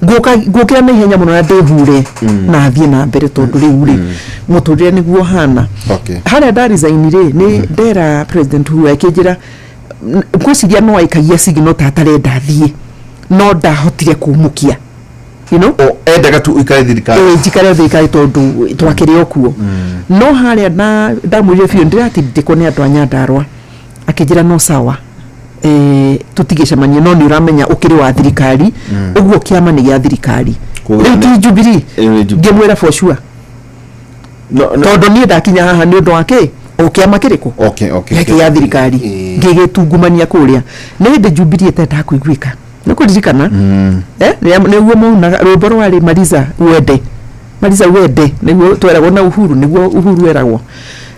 [SPEAKER 2] ngũkĩra na ihenya mũno na ndĩhure na thiĩ na mbere, tondũ rĩu rĩ mũtũrĩre nĩguo ũhana. Harĩa ndaresign rĩ, nĩ ndera President Uhuru akĩnjĩra, ngwĩciria no aikagia signal ta atarenda thiĩ, no ndahotire kumũkia.
[SPEAKER 1] O endaga tu ũikare thirikari.
[SPEAKER 2] Ĩĩ, njikare thirikari tondũ twakĩrĩ o kuo, no harĩa na ndamwĩrire biũ ndĩratindĩkwo nĩ andũ a Nyandarua, akĩnjĩra no sawa, tũtigĩcemanie, no nĩ ũramenya ũkĩrĩ wa thirikari, ũguo kĩama nĩ gĩa thirikari.
[SPEAKER 1] Koguo
[SPEAKER 2] Rĩu ti Jubilee.
[SPEAKER 1] Ĩyo nĩ Jubilee.
[SPEAKER 2] Ngĩmwĩra for sure.
[SPEAKER 1] No.
[SPEAKER 2] Tondũ niĩ ndakinya haha nĩ ũndũ wa kĩ o kĩama kĩrĩkũ gĩkĩ gĩa thirikari, ngĩgĩtungumania kũrĩa nĩ hĩndĩ Jubilee ĩtendaga kũiguĩka, nĩ kũririkana. Nĩguo maunaga rwĩmbo rwarĩ "Mariza uende, Mariza uende", nĩguo tweragwo na Uhuru, nĩguo Uhuru eragwo.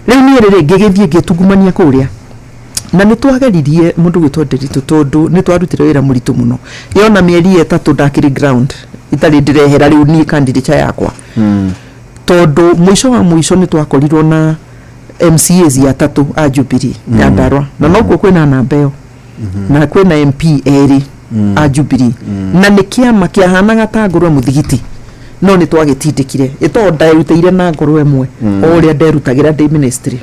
[SPEAKER 2] Rĩu niĩ rĩrĩ ngĩgĩthiĩ ngĩtungumania kũrĩa, na nĩ twageririe mũndũ gwĩtwo Nderitu, tondũ nĩ twarutire wĩra mũritũ mũno yona mĩeri 3 ndakĩrĩ ground itarĩ ndĩrehera rĩu niĩ candidature yakwa, tondũ mũico wa mũico nĩ twakorirwo na MCAs atatũ a Jubilee Nyandarua, na nokuo kwĩna namba ĩyo, na kwĩna MP erĩ. A Jubilee na nĩ kĩama kĩahanaga ta ngũrwe mũthigiti, no nĩ twagĩtindĩkire ĩtondũ nderutĩire na ngoro ĩmwe o ũrĩa nderutagĩra ndĩ ministry.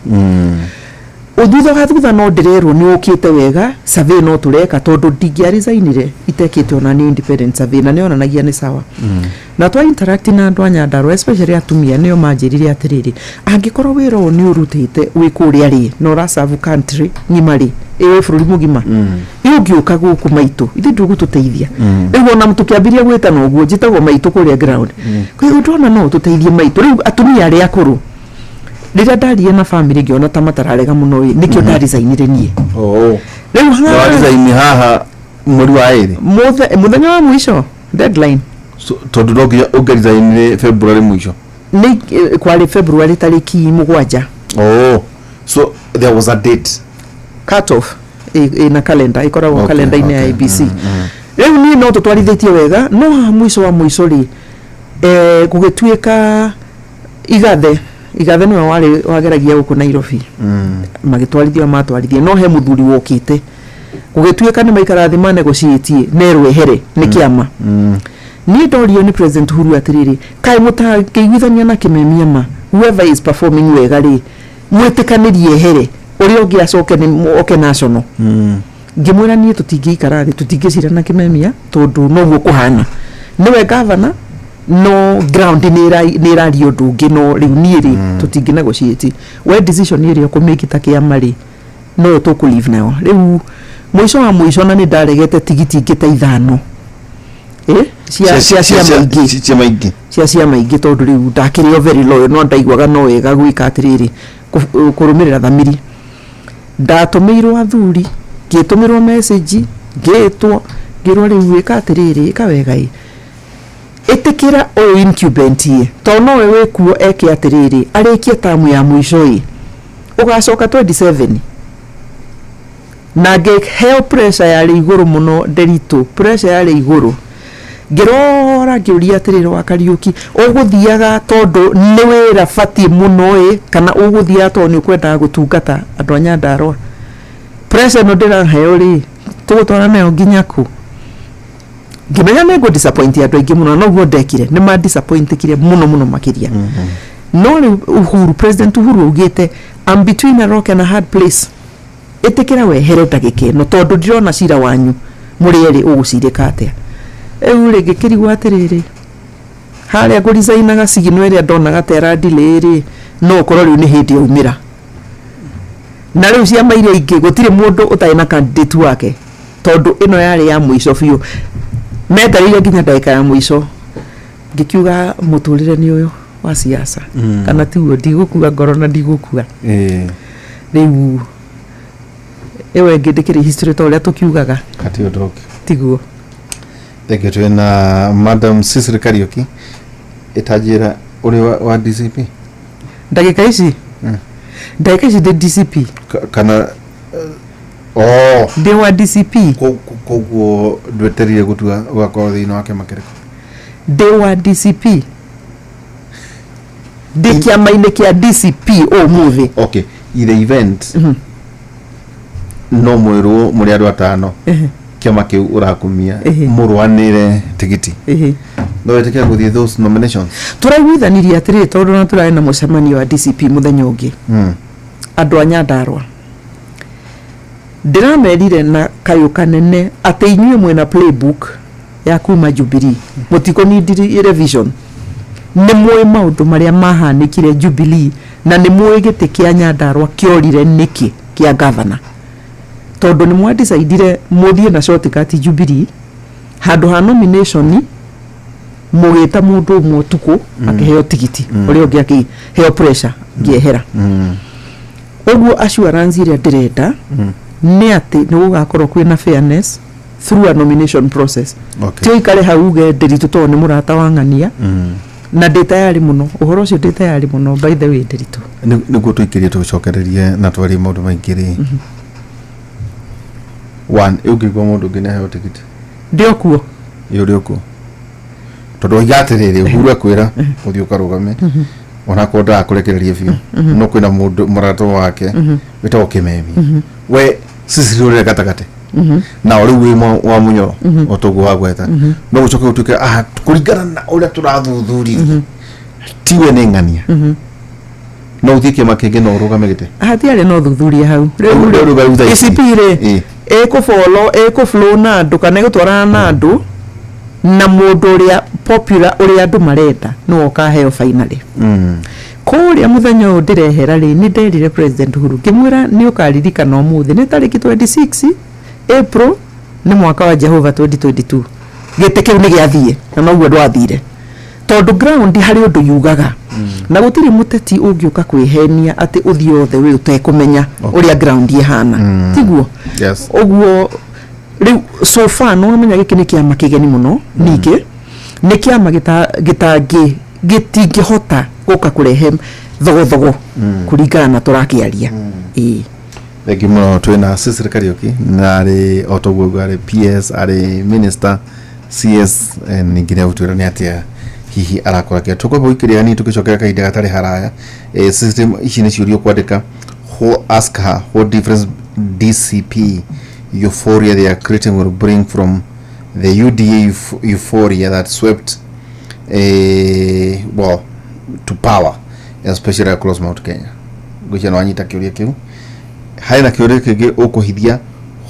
[SPEAKER 2] Thutha wa thutha no ndĩrerwo nĩ ũkĩte wega, survey no tũreka, tondũ ndingĩaresignire itekĩte ona nĩ independent survey na nĩyonanagia nĩ sawa. Na twa interact na andũ a Nyandarua, especially atumia, nĩo manjĩrire atĩrĩrĩ, angĩkorwo wĩra ũyũ nĩ ũrutĩte wĩ kũrĩa rĩ, na ũraserve country ng'ima rĩ, ĩ bũrũri mũgima, ĩ ũngĩũka gũkũ maitũ ithuĩ ndũgũtũteithia? Rĩu ona tũkĩambĩrĩria gwĩtana ũguo, njĩtagwo maitũ kũrĩa ground. Koguo ndona no ũtũteithie maitũ. Rĩu atumia arĩa akũrũ, rĩrĩa ndarie na family, ngĩona ta matararega mũno ĩ, nĩkĩo ndaresignire niĩ.
[SPEAKER 1] Oh.
[SPEAKER 2] Rĩu haha
[SPEAKER 1] Waresign haha mweri wa ĩrĩ?
[SPEAKER 2] Mũthenya wa mũico, deadline.
[SPEAKER 1] So, tondũ no nginya ũngĩresign February mũico?
[SPEAKER 2] Nĩ kwarĩ February tarĩki 7.
[SPEAKER 1] Oh. So there was a date.
[SPEAKER 2] Cut off ĩna calendar ĩkoragwo calendar-inĩ ya IEBC. Rĩu niĩ no tũtwarithĩtie wega, no haha mũico wa mũico rĩ, gũgĩtuĩka Igathe nĩwe warĩ wageragia gũkũ Nairobi. Magĩtwarithia matwarithia, no he mũthuri wokĩte, gũgĩtuĩka nĩ maikara thĩ ma negotiate nerwo ehere nĩ kĩama. Niĩ ndorio nĩ President Uhuru atĩrĩrĩ, kaĩ mũtangĩiguithania na Kĩmemia ma whoever is performing wega rĩ, mwĩtĩkanĩrie ehere, ũrĩa ũngĩ acoke nĩ oke national? Ngĩmwĩra niĩ tũtingĩikara thĩ, tũtingĩcira na Kĩmemia, tondũ noguo kũhana, nĩwe gavana, no ground nĩ ĩraria ũndũ ũngĩ. No rĩu niĩ rĩ, tũtingĩ negotiate, we decision ĩrĩa ũkũmĩki ta kĩama rĩ, no tũkũ nayo. Rĩu mũico wa mũico, na nĩ ndaregete tigiti ingĩ ta 5 cia ciama ingĩ.
[SPEAKER 1] Ciama ingĩ.
[SPEAKER 2] Cia ciama ingĩ, tondũ rĩu ndakĩrĩ o very loyal, no ndaiguaga no wega gwĩka atĩrĩrĩ, kũrũmĩrĩra thamiri. Ndatũmĩirwo athuri, ngĩtũmĩrwo message, ngĩtwo, ngĩrwo rĩu ĩka atĩrĩrĩ, ĩka wega ĩ, ĩtĩkĩra ũyũ incumbent ĩ, tondũ nowe wĩkuo, eke atĩrĩrĩ, arĩkie tamu ya mũico ĩ, ũgacoka 27. Na ngĩheo pressure yarĩ igũrũ mũno, Nderitu, pressure yarĩ igũrũ. Ngĩrora ngĩũria atĩrĩrĩ, wa Kariũki, ũgũthiaga tondũ nĩ wĩra batiĩ mũno ĩ, kana ũgũthiaga tondũ nĩ ũkwendaga gũtungata andũ a Nyandarũa? Pressure ĩno ndĩraheo rĩ, tũgũtwara nayo nginya kũ? Ngĩmenya nĩ ngũ disappoint andũ aingĩ mũno, na noguo ndekire, nĩ ma disappointikire mũno mũno makĩria. No rĩu Uhuru, President Uhuru augĩte, "I'm between a rock and a hard place, ĩtĩkĩra wehere ndagĩka ĩno, tondũ ndirona cira wanyu mũrĩ erĩ ũgũcirĩka atĩa." Rĩu rĩ, ngĩkĩrigwo atĩrĩrĩ, harĩa ngũricainaga signal ĩrĩa ndonaga ta ĩra delay rĩ, no ũkorwo rĩu nĩ hĩndĩ yaumĩra. Na rĩu ciama iria ingĩ gũtirĩ mũndũ ũtarĩ na candidate wake, tondũ ĩno yarĩ ya mũico biũ, metereire nginya ndagĩka ya mũico. Ngĩkiuga mũtũrĩre nĩ ũyũ wa siasa. Kana tiguo, ndigũkua ngoro na ndigũkua. Rĩu ĩyo ĩngĩ ndĩkĩrĩ history ta ũrĩa tũkiugaga.
[SPEAKER 1] Kati ũndũ ũngĩ.
[SPEAKER 2] Tiguo.
[SPEAKER 1] Thank you. Twĩna Madam Cecily Kariuki, ĩtanjĩra ũrĩ wa DCP.
[SPEAKER 2] Ndagĩka ici? Ndagĩka ici ndĩ DCP.
[SPEAKER 1] Kana oh.
[SPEAKER 2] Ndĩ wa DCP.
[SPEAKER 1] Koguo ndweterire gũtua ũgakorwo thĩinĩ wa kĩama kĩrĩkũ?
[SPEAKER 2] Ndĩ wa DCP, ndĩ kĩama-inĩ kĩa DCP ũmũthĩ.
[SPEAKER 1] Okay, in the event no mwĩrwo mũrĩ andũ atano kĩama kĩu ũrakumia mũrũanĩre tigiti, no wĩtĩkĩre gũthiĩ those nominations?
[SPEAKER 2] Tũraiguithanirie atĩrĩrĩ, tondũ na tũrarĩ na mũcemanio wa DCP mũthenya ũngĩ. Andũ a Nyandarũa ndĩramerire na kayũ kanene atĩ inyuĩ mwĩna playbook ya kuma Jubilee, mũtikũnindiri revision, nĩ mũĩ maũndũ marĩa mahanĩkire Jubilee, na nĩ mũĩ gĩtĩ kĩa Nyandarũa kĩorire nĩkĩ kĩa gavana, tondũ nĩ mwandicaidire mũthiĩ na shortcut Jubilee handũ ha nomination, mũgĩta mũndũ ũmwe ũtukũ akĩheo tigiti, ũrĩa ũngĩ akĩheo pressure ngĩehera. Ũguo assurance ĩrĩa ndĩrenda nĩ atĩ nĩ gũgakorwo kwĩna fairness through a nomination process. Ti ũikare hau uge Nderitu tondũ nĩ mũrata wa ng'ania. Na ndĩ tayari mũno, ũhoro ũcio ndĩ tayari mũno, by the way, Nderitu.
[SPEAKER 1] Nĩguo tũikĩrie, tũcokererie na twarie maũndũ maingĩ rĩ, one, ũngĩigua mũndũ ũngĩ nĩ aheo tigiti?
[SPEAKER 2] Ndĩ o kuo.
[SPEAKER 1] Ĩ, ũrĩ ũkuo, tondũ oiga atĩrĩrĩ, Uhuru ekwĩra ũthiĩ ũkarũgame onakorwo ndarakũrekereria biũ, no kwĩna mũndũ mũrata wake wĩtagwo Kĩmemi, we Cecily ũrĩa gatagatĩ. Na rĩu wĩ wa Munyoro o toguo wagweta, no gũcoke gũtuĩke kũringana na ũrĩa tũrathuthuririe tiwe nĩ ng'ania, no ũthiĩ kĩama kĩngĩ no ũrũgame gĩtĩ.
[SPEAKER 2] Hatiarĩ no thuthuria hau.
[SPEAKER 1] Rĩu rĩu rĩu thaa ici.
[SPEAKER 2] DCP rĩ, ĩkũfollow, ĩkũflow na andũ kana ĩgũtwarana na andũ, na mũndũ ũrĩa popular, ũrĩa andũ marenda, nĩwe ũkaheo finally. Kũrĩa mũthenya ũyũ ndĩrehera rĩ, nĩ nderire President Uhuru, ngĩmwĩra nĩ ũkaririkana ũmũthĩ nĩ tarĩki 26 April, nĩ mwaka wa Jehova 2022, gĩtĩ kĩu nĩ gĩathiĩ, na noguo ndwathire, tondũ ground harĩ ũndũ yugaga, na gũtirĩ mũteti ũngĩũka kwĩhenia atĩ ũthiĩ othe wĩ ũtekũmenya ũrĩa ground ĩhana, tiguo?
[SPEAKER 1] Yes.
[SPEAKER 2] Ũguo rĩu so far no wamenya gĩkĩ nĩ kĩama kĩgeni mũno, ningĩ nĩ kĩama gĩtangĩ gĩtingĩhota gũka kũrehe thogothogo kũringana na tũrakĩaria, ĩĩ.
[SPEAKER 1] Thengi mũno. Twĩna Cecily Kariuki, na arĩ o toguo ũguo arĩ PS, arĩ minister, CS, ningĩ nĩ agũtwĩra nĩ atĩa hihi arakora kĩa tũkwamba gũikĩria hanini, tũgĩcokera kahinda gatarĩ haraya. System ici nĩ ciũria ũkwandĩka. Who ask her what difference DCP euphoria they are creating will bring from the UDA euphoria that swept well to power, especially across Mount Kenya. Ngwĩciria nĩ wanyita kĩũria kĩu. Harĩ na kĩũria kĩngĩ ũkũhithia: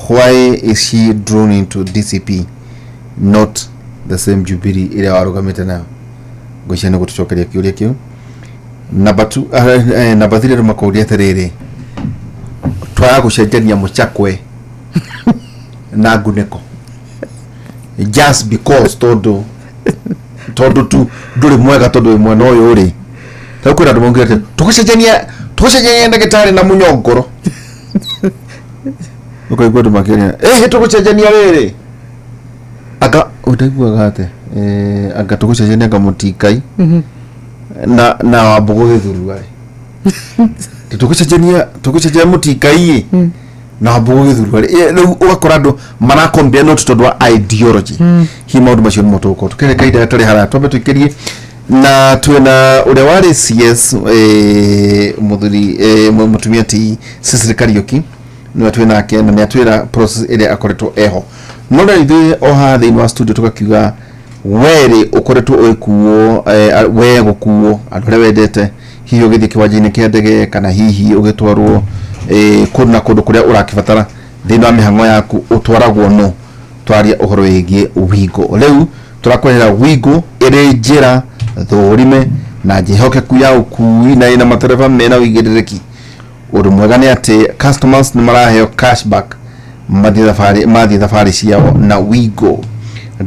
[SPEAKER 1] why is she drawn into DCP, not the same Jubilee ĩrĩa warũgamĩte nayo? Ngwĩciria nĩ gũtũcokeria kĩũria kĩu. Number two, number three, andũ makũria atĩrĩrĩ, twaga gũcenjania mũcakwe na ngunĩko just because tondũ tu ndũrĩ mwega, tondũ wĩ mwena ũyũ rĩ, rĩu kwĩna andũ maugire atĩ tũgũcenjania ndagĩtarĩ na mũnyongoro. Ũkaigua andũ makĩaria, ĩhĩ, tũgũcenjania rĩrĩ, anga ũndaiguaga atĩ anga tũgũcenjania anga mũtikai na Wambũgũ gĩthurua rĩ, tũgũcenjania mũtikai ĩ na Wambũgũ gĩthurua rĩ. Rĩu ũgakora andũ marakombia not tondũ wa ideology. Hihi maũndũ macio nĩmo tũgũkorwo tũkĩrĩa kahinda gatarĩ haraya. Twambe tũikĩrie na twĩna ũrĩa warĩ CS, mũthuri, mũtumia ti Cecily Kariuki, nĩwe twĩ nake, na nĩ atwĩra process ĩrĩa akoretwo eho. No rĩu ithuĩ o haha thĩinĩ wa studio tũgakiuga werĩ ũkoretwo ũgĩkuo, we gũkuo andũ arĩa wendete, hihi ũgĩthiĩ kĩwanja-inĩ kĩa ndege kana hihi ũgĩtwarwo kũndũ na kũndũ kũrĩa ũrakĩbatara thĩinĩ wa mĩhang'o yaku, ũtwaragwo no twaria ũhoro wĩgiĩ Wigo. Rĩu tũrakũrehera Wigo ĩrĩ njĩra thũrime na njĩhokeku ya ũkui, na ĩna matereba mena ũigĩrĩrĩki. Ũndũ mwega nĩ atĩ customers nĩ maraheo cashback mathiĩ thabarĩ ciao na Wigo.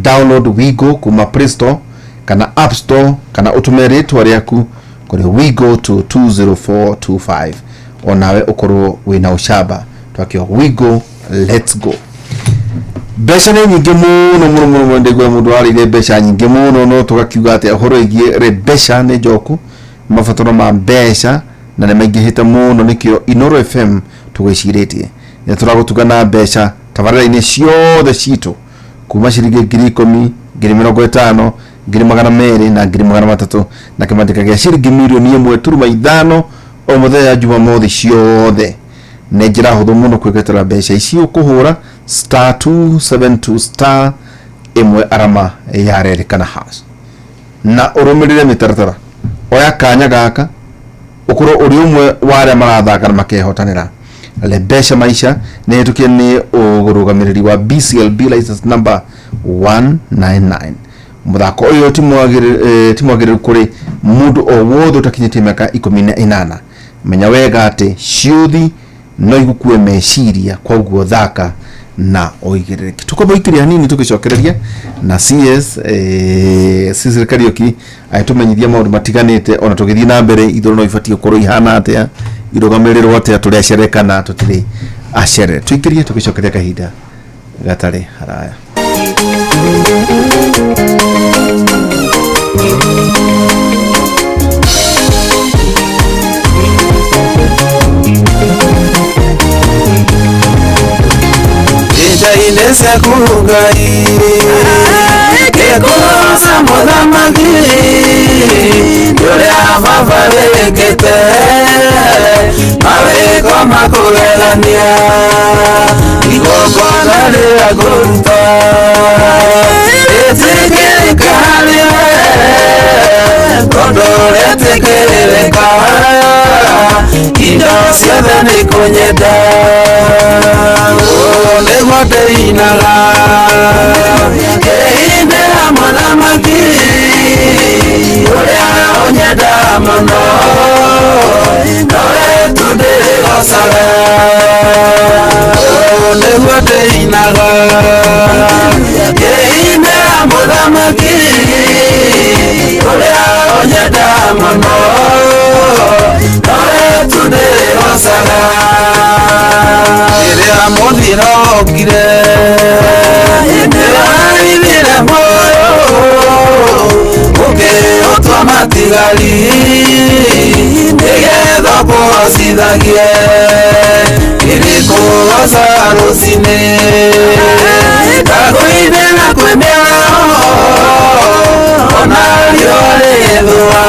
[SPEAKER 1] Download Wigo kuma Play Store kana App Store, kana ũtũme rĩtwa rĩaku kũrĩ Wigo to 20425, onawe ũkorwo wĩna ũcamba. Twakĩo Wigo, let's go. Mbeca nĩ nyingĩ mũno mũno mũno mũno. Ndaigua mũndũ warĩire mbeca nyingĩ mũno, no tũgakiuga atĩ ũhoro wĩgiĩ rĩ mbeca nĩ njoku, mabataro ma mbeca na nĩ maingĩhĩte mũno. Nĩkĩo Inoro FM tũgwĩcirĩtie nĩ tũragũtuga na mbeca tabarĩra-inĩ ciothe citũ, kuma ciringi 10,000, 50,000, 200,000 na 300,000, na kĩmandĩka gĩa ciringi 1.5 mirioni o mũthenya Jumamothi ciothe. Nĩ njĩra hũthũ mũno kwĩgetera mbeca ici: ũkũhũra *272 *1 arama ya reri kana hash na ũrũmĩrĩre mĩtaratara. Oya kanya gaka ũkorwo ũrĩ ũmwe wa arĩa marathaka na makehotanĩra. Mbeca Maisha nĩ hetũkie nĩ ũrũgamĩrĩri wa BCLB license number 199. Mũthako ũyũ ti mwagĩrĩru kũrĩ mũndũ o wothe ũtakinyĩtie mĩaka 18. Menya wega atĩ ciũthi no igũkue meciria, koguo thaka na ũigĩrĩrĩki. Tũkwamba ikĩria hanini, tũgĩcokereria na CS Cecily Kariuki agĩtũmenyithia maũndũ matiganĩte, ona tũgĩthiĩ na mbere ithurano ibatiĩ gũkorwo ihana atĩa, irũgamĩrĩrwo atĩa, tũrĩ acere kana tũtirĩ acere. Tũikĩrie, tũgĩcokeria kahinda gatarĩ haraya.
[SPEAKER 3] Njaine ciaku Ngai ngĩkũroca mũthamaki nĩ ũrĩa baba wĩkĩte mawĩko makũgegania. Igũrũ. Igongona rĩrĩa ngũruta rĩtĩkĩrĩka harĩ we, tondũ rĩtĩkĩrĩka indo ciothe nĩ kũnyenda. Ũũ nĩguo ndĩinaga ngĩinĩra mũthamaki ũrĩa ũnyendaga mũno, nowe tu ndĩrĩgocaga. Ũũ nĩguo ndĩinaga ngĩinĩra mũthamaki ũrĩa ũnyendaga mũno, nowe tu ndĩrĩgocaga. Rĩrĩa mũthiro okire nĩwaithire muoyo ũkĩũtua matigari nĩgetha ũkũgocithagie ĩrĩkũgoca rũcinĩ ndakũinĩra kwĩ mĩaraho ona riũa rĩgĩthũa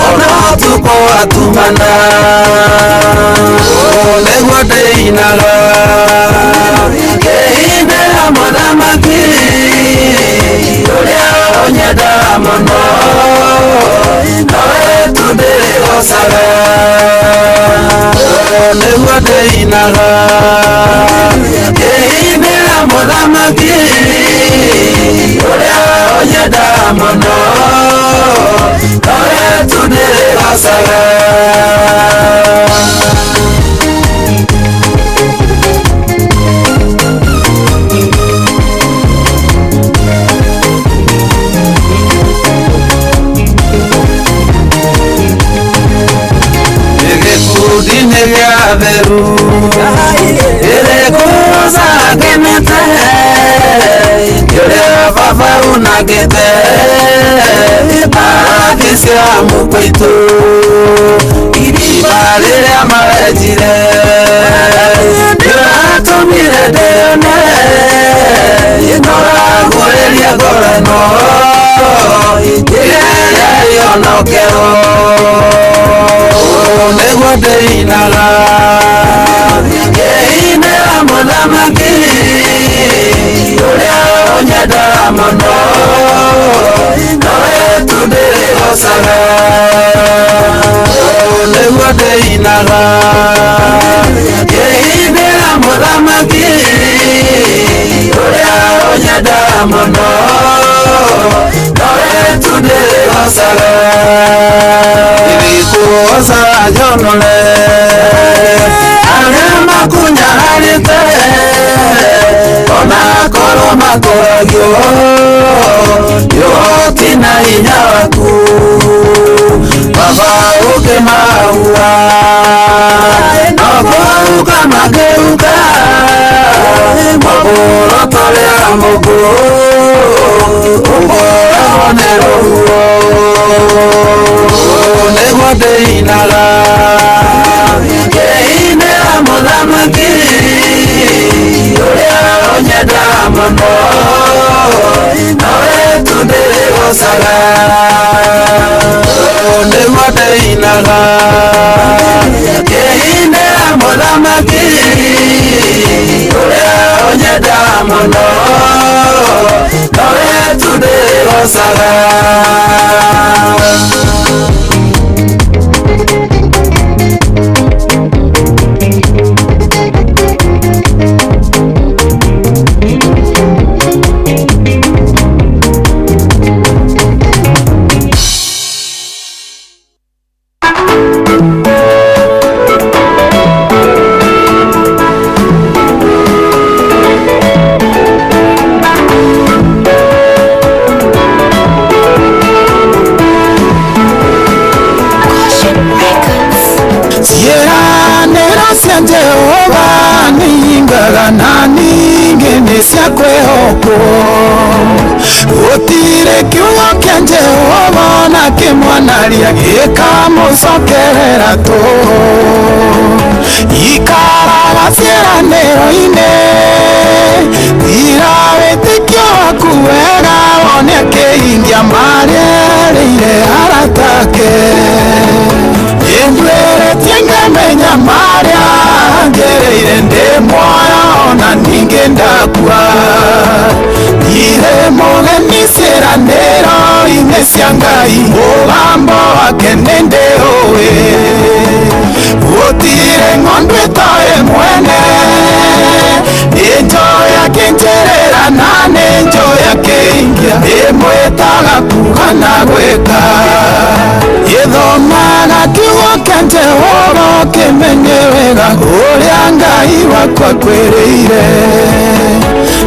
[SPEAKER 3] ona ũtukũ watumana. Ũũ nĩguo ndĩinaga ngĩinĩra mũthamaki ũrĩa ũnyendaga mũno, nowe tu ndĩrĩgocaga. Ũũ nĩguo ndĩinaga ngĩinĩra mũthamaki ũrĩa ũnyendaga mũno, nowe tu ndĩrĩgocaga. Gĩkundi-inĩ gĩa atheru ĩrĩkũgoca ngenete ũrĩa baba unangĩte mbarathi cia mũkũitũ irima rĩrĩa marenjire nĩratũmire ndĩone noragũrĩria ngoro ĩno ĩrĩa ĩhonokerwo. Ũũ nĩguo ndĩinaga ngĩinĩra mũthamaki ũrĩa ũnyendaga mũno, nowe tu ndĩrĩgocaga. Ũũ nĩguo ndĩinaga ngĩinĩra mũthamaki ũrĩa ũnyendaga mũno, nowe tu ndĩrĩgocaga. Ĩrĩkũgoca njonore arĩa makunyaharĩte ona korwo matũragio nĩ na hinya waku baba ũkĩmahua no kũhuka makĩhuka mũkũro torĩa mũkũ ũkũragwo nĩ rũhuho. Ũũ nĩguo ndĩinaga ngĩinĩra mũthamaki ũrĩa ũnyendaga mũno, nowe tu ndĩrĩgocaga. Ũũ nĩguo ndĩinaga ngĩinĩra mũthamaki ũrĩa ũnyendaga mũno, nowe tu ndĩrĩgocaga.
[SPEAKER 4] Ciĩranĩro cia Jehova nĩingaga na ningĩ nĩ cia kwĩhokwo. Gũtirĩ kiugo kĩa Jehova ona kĩmwanaria gĩkamũcokerera tũhũ. Ikaraga ciĩranĩro-inĩ, tira wĩtĩkio waku wega wone akĩhingia marĩa erĩire arata ake. Nĩnduĩrĩtie ngamenya marĩa ngereire ndĩ muoyo ningĩ ndakua. Ndirĩ mũgeni ciĩranĩro-inĩ cia Ngai, mũgambo wake nĩ ndĩũĩ. Gũtirĩ ng'ondu ĩtoĩ mwene, nĩ njũĩ akĩnjĩrĩra na nĩ njũĩ akĩingia, ĩmwĩtaga kuga na gwĩka. Gĩthomaga kiugo kĩa Jehova ũkĩmenye wega ũrĩa Ngai wakwa akwĩrĩire.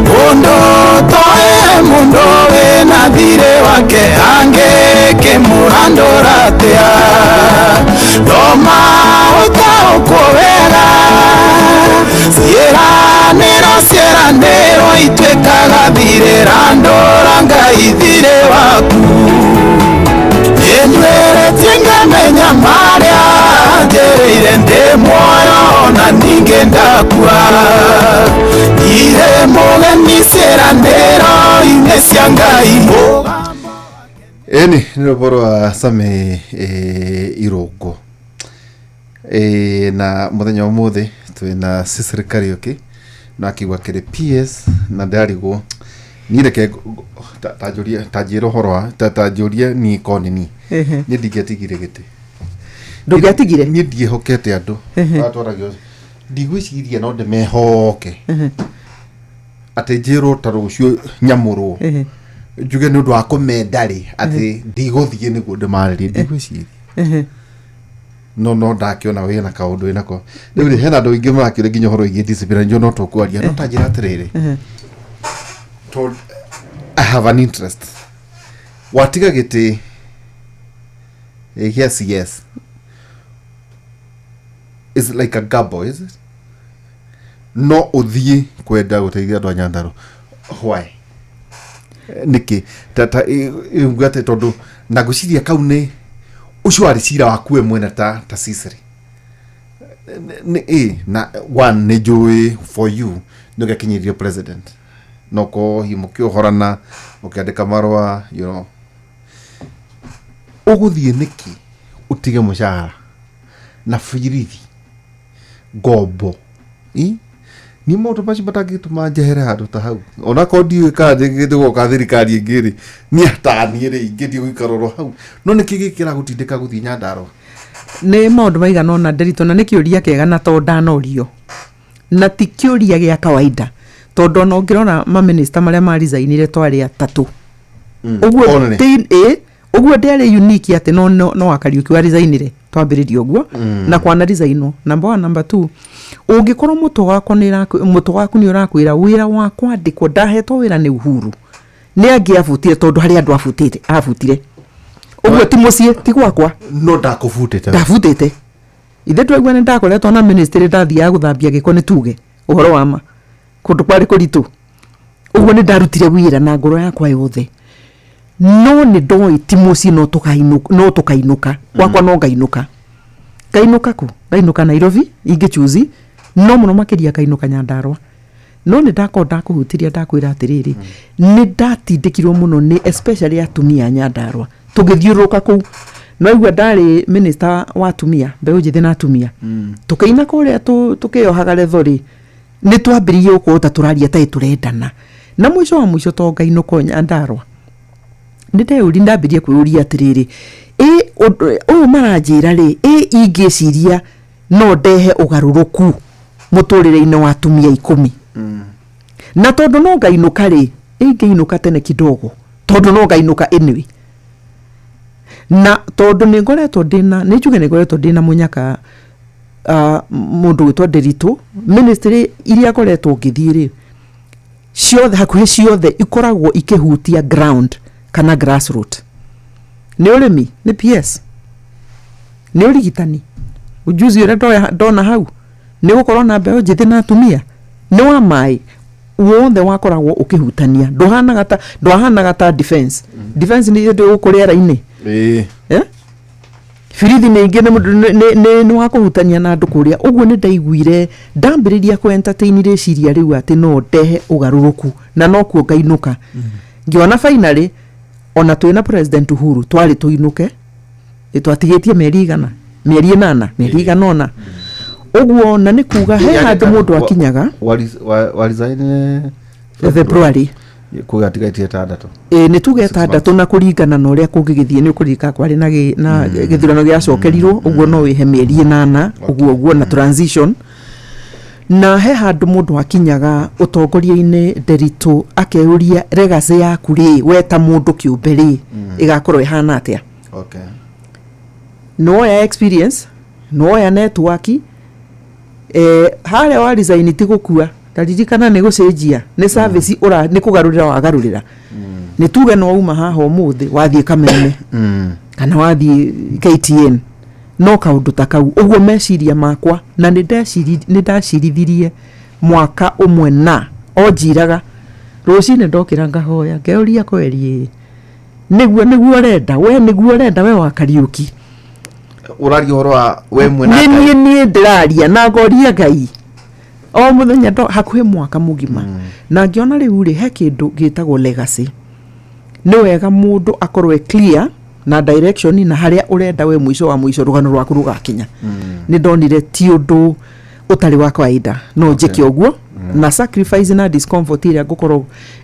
[SPEAKER 4] Mũndũ ũtoĩ mũndũ wĩna thirĩ wake angĩkĩmũrandũra atĩa? Thoma ũtaũkwo wega, ciĩranĩro ciĩranĩrwo ituĩkaga thirĩ, randũra Ngai thirĩ waku. Nĩnduĩrĩtie ngamenya marĩa anjĩrĩire, ndĩ muoyo na ningĩ ndakua. Ndirĩ mũgeni ciĩranĩro-inĩ cia Ngai.
[SPEAKER 1] Ĩni nĩ rwĩmbo rwa Same Irũngũ. Na mũthenya wa ũmũthĩ twĩna Cecily Kariũki na akiuga kĩrĩ PS na ndarigwo niĩ reke ta njĩre ũhoro wa ta njũrie niĩ korwo nĩ niĩ. Niĩ ndingĩatigire gĩtĩ.
[SPEAKER 2] Ndũngĩatigire?
[SPEAKER 1] Niĩ ndiĩhokete andũ. Atwaragio ndigwĩciria no ndĩmehoke atĩ njĩrwo ta rũciũ nyamũrwo njuge nĩ ũndũ wa kũmenda rĩ atĩ ndigũthiĩ nĩguo ndĩmarĩrie, ndigwĩciria. No ndakĩona wĩna kaũndũ wĩnako rĩu rĩ, hena andũ aingĩ marakĩũria nginya ũhoro wĩgiĩ discipline njo no tũkwaria, no ta njĩra atĩrĩrĩ, tondũ I have an interest, watiga gĩtĩ gĩa CS is like a gamble, is it? No ũthiĩ kwenda gũteithia andũ a Nyandarua, why? Nĩkĩ ta uga atĩ tondũ na ngwĩciria kau nĩ ũcio warĩ cira waku we mwene ta Cecily nĩ ĩ na one nĩ njũĩ for you nĩ ũgĩakinyĩrio president no ko hihi mũkĩũhorana ũkĩandĩka marũa, ũgũthiĩ nĩkĩ ũtige mũcara na birithi ngombo ĩ ni maũndũ macio matangĩtũma njehere handũ ta hau, onakorwo ndiũĩ kana ndĩgoka thirikari ĩngĩ rĩ, niĩ ataniĩ rĩ ingĩthiĩ gũikara oro hau, no nĩkĩ gĩkĩ kĩragũtindĩka gũthiĩ Nyandarua?
[SPEAKER 2] Nĩ maũndũ maigana ũna, Nderitu, na nĩ kĩũria kĩega na to ndanorio na ti kĩũria gĩa kawaida, tondũ ona ũngĩrora maminista marĩa marizainire twarĩ atatũ ũguo.
[SPEAKER 1] Only.
[SPEAKER 2] Ĩ ũguo ndĩarĩ unique atĩ no wa Kariũki warizainire twambĩrĩria ũguo na kwana resign. Number one. Number two, ũngĩkorwo mũtwe wakwa nĩ mũtwe waku nĩ ũrakwĩra wĩra wa kwandĩkwo, ndahetwo wĩra nĩ Uhuru, nĩ angĩabutire tondũ harĩ andũ abutĩte abutire ũguo, ti mũciĩ ti gwakwa.
[SPEAKER 1] No ndakũbutĩte?
[SPEAKER 2] Ndabutĩte ithe twaigua nĩ ndakoretwo na ministry, ndathiaga gũthambia gĩko, nĩ tuge ũhoro wa ma kũndũ kwarĩ kũritũ ũguo, nĩ ndarutire wĩra na ngoro yakwa yothe, no nĩ ndoĩ ti mũciĩ, no tũkainũka gwakwa, no ngainũka, ngainũka kũ, ngainũka Nairobi ingĩchuzi, no mũno makĩria ngainũka Nyandarua. No nĩ ndakorwo ndakũhutiria, ndakwĩra atĩrĩrĩ, nĩ ndatindĩkirwo mũno nĩ especially atumia a Nyandarua tũgĩthiũrũrũka kũu. No igua ndarĩ minister wa atumia, mbeũ njĩthĩ na atumia, tũkĩina kũrĩa tũkĩohaga retho rĩ, nĩ twambĩrĩirie gũkorwo ta tũraria ta tũrendana na mũico wa mũico to ngainũka Nyandarua nĩ ndeyũri, ndambĩrĩrie kwĩyũria atĩrĩrĩ, ĩ ũndũ ũyũ maranjĩra rĩ, ĩ ingĩciria no ndehe ũgarũrũku mũtũrĩre-inĩ wa atumia 10 na tondũ no ngainũka rĩ, ingĩinũka tene kidogo tondũ no ngainũka anyway, na tondũ nĩ ngoretwo ndĩna, nĩ njuge nĩ ngoretwo ndĩna mũnyaka mũndũ gwĩtwo Nderitu, ministry iria ngoretwo ngĩthiĩ rĩ, ciothe, hakuhĩ ciothe ikoragwo ikĩhutia ground kana grassroot. Nĩ ũrĩmi, nĩ PS, nĩ ũrigitani, ujuzi ũrĩa ndona hau nĩ gũkorwo na mbeũ njĩthĩ na atumia, nĩ wa maĩ, wothe wakoragwo ũkĩhutania. Ndwahanaga ta defense. Defense nĩ ndĩ gũkũ rĩera-inĩ. Eh? Birithi nĩ ingĩ nĩ wa kũhutania na andũ kũrĩa ũguo. Nĩ ndaiguire ndambĩrĩria kũ entertain rĩciria rĩu atĩ no ndehe ũgarũrũku na nokuo ngainũka. Ngĩona finally ona twĩna President Uhuru twarĩ tũinũke, nĩ twatigĩtie mĩeri 100, mĩeri 8, mĩeri 8. Ũguo na nĩ kuga he handũ mũndũ akinyaga.
[SPEAKER 1] Warisaine
[SPEAKER 2] February.
[SPEAKER 1] Kuga atigatie 6.
[SPEAKER 2] Ĩ nĩ tuge
[SPEAKER 1] Six months.
[SPEAKER 2] 6 na kũringana na ũrĩa kũngĩgĩthiĩ, nĩ ũkũririkana kwarĩ na na gĩthurano gĩacokerirwo ũguo, no wĩhe mĩeri 8 ũguo ũguo na transition. Na he handũ mũndũ akinyaga ũtongoria-inĩ, Nderitu, akeyũria legacy yaku rĩ, we ta mũndũ kĩũmbe rĩ, ĩgakorwo ĩhana atĩa? Nĩwoya experience, nĩwoya network, harĩa wa resign ti gũkua. Taririkana nĩ gũcenjia, nĩ service ũra, nĩ kũgarũrĩra wagarũrĩra. Nĩ tuge no wauma haha ũmũthĩ wathiĩ Kameme kana wathiĩ KTN, no kaũndũ ta kau ũguo meciria makwa. Na nĩ ndacirithirie mwaka ũmwe na o njiraga rũcinĩ ndokĩra ngahoya ngeuria kweri nĩguo ũrenda we, nĩguo ũrenda we wa Kariũki.
[SPEAKER 1] Ũraria ũhoro wa we mwene?
[SPEAKER 2] Nĩ niĩ ndĩraria na ngoria Ngai o mũthenya ndo hakuhĩ mwaka mũgima, na ngĩona rĩu rĩ, he kĩndũ gĩtagwo legacy. Nĩ wega mũndũ akorwo e clear na direction na harĩa ũrenda we mũico wa mũico rũgano rwaku rũgakinya. Nĩ ndonire ti ũndũ ũtarĩ wa kawaida no njĩke ũguo na sacrifice na discomfort ĩrĩa ngũkorwo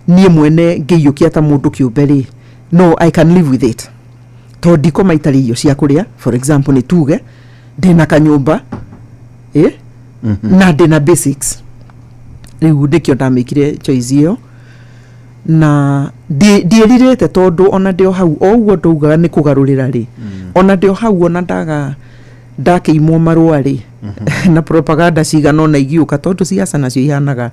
[SPEAKER 2] niĩ mwene ngĩiyũkia ta mũndũ kĩũmbe rĩ, no I can live with it, tondũ ndikoma itarĩ irio cia kũrĩa. For example, nĩ tuge ndĩna kanyũmba na ndĩna basics. Rĩu nĩkĩo ndamĩkire choice ĩyo na ndiĩrirĩte, tondũ ona ndĩ o hau o ũguo ndaugaga nĩ kũgarũrĩra rĩ, ona ndĩ o hau, ona ndaga ndakĩimwo marũa rĩ, na propaganda cigana ona igiũka, tondũ ciaca nacio ihanaga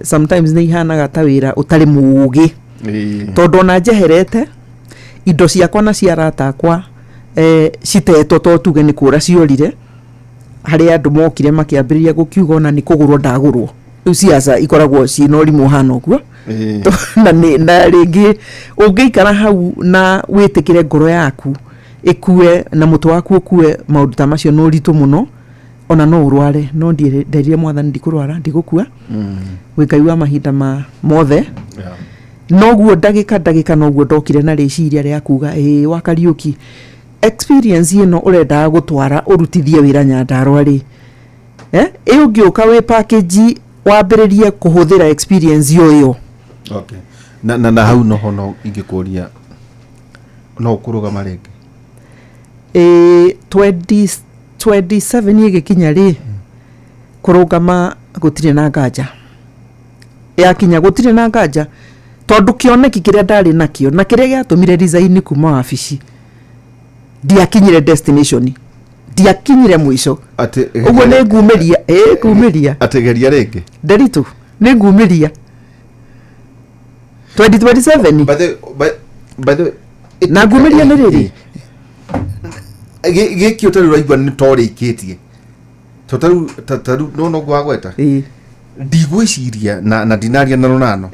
[SPEAKER 2] sometimes nĩ ihanaga ta wĩra ũtarĩ mũũgĩ, tondũ ona njeherete indo ciakwa na cia arata akwa citetwo, to tuge nĩ kũra ciorire, harĩa andũ mokire makĩambĩrĩria gũkiuga ona nĩ kũgũrwo ndagũrwo. Rĩu ciaca ikoragwo ciĩna ũrimũ ũhana ũguo. Na rĩngĩ ũngĩikara hau na wĩtĩkĩre ngoro yaku ĩkue na mũtwe waku ũkue maũndũ ta macio na ũritũ mũno, ona no ũrware. No nderire Mwathani ndikũrwara, ndigũkua, wĩ Ngai wa mahinda ma mothe. Noguo ndagĩka ndagĩka noguo ndokire na rĩciria rĩa kuga ĩĩ wa Kariũki, experience ĩno ũrendaga gũtwara ũrutithie wĩra Nyandarũa rĩ, ĩ ũngĩũka wĩ package wambĩrĩrie kũhũthĩra experience ĩyo ĩyo.
[SPEAKER 1] Okay. Na hau noho no ingĩkũria, no ũkũrũgama rĩngĩ?
[SPEAKER 2] Ĩ 2027 ĩgĩkinya rĩ, kũrũgama gũtirĩ na nganja. Yakinya gũtirĩ na nganja, tondũ kĩoneki kĩrĩa ndarĩ nakĩo na kĩrĩa gĩatũmire resign kuma wabici, ndiakinyire destination, ndiakinyire mũico.
[SPEAKER 1] Atĩ
[SPEAKER 2] Ũguo nĩ ngumĩria, ĩ ngumĩria.
[SPEAKER 1] Atĩ geria rĩngĩ?
[SPEAKER 2] Nderitu, nĩ ngumĩria 2027.
[SPEAKER 1] By the way,
[SPEAKER 2] Na ngumĩria nĩ rĩrĩ.
[SPEAKER 1] Gĩkĩ ũtarĩ ũraigua nĩ torĩkĩtie to tarĩu tarĩu no noguo wagweta. Ndigwĩciria na ndinaria na rũnano.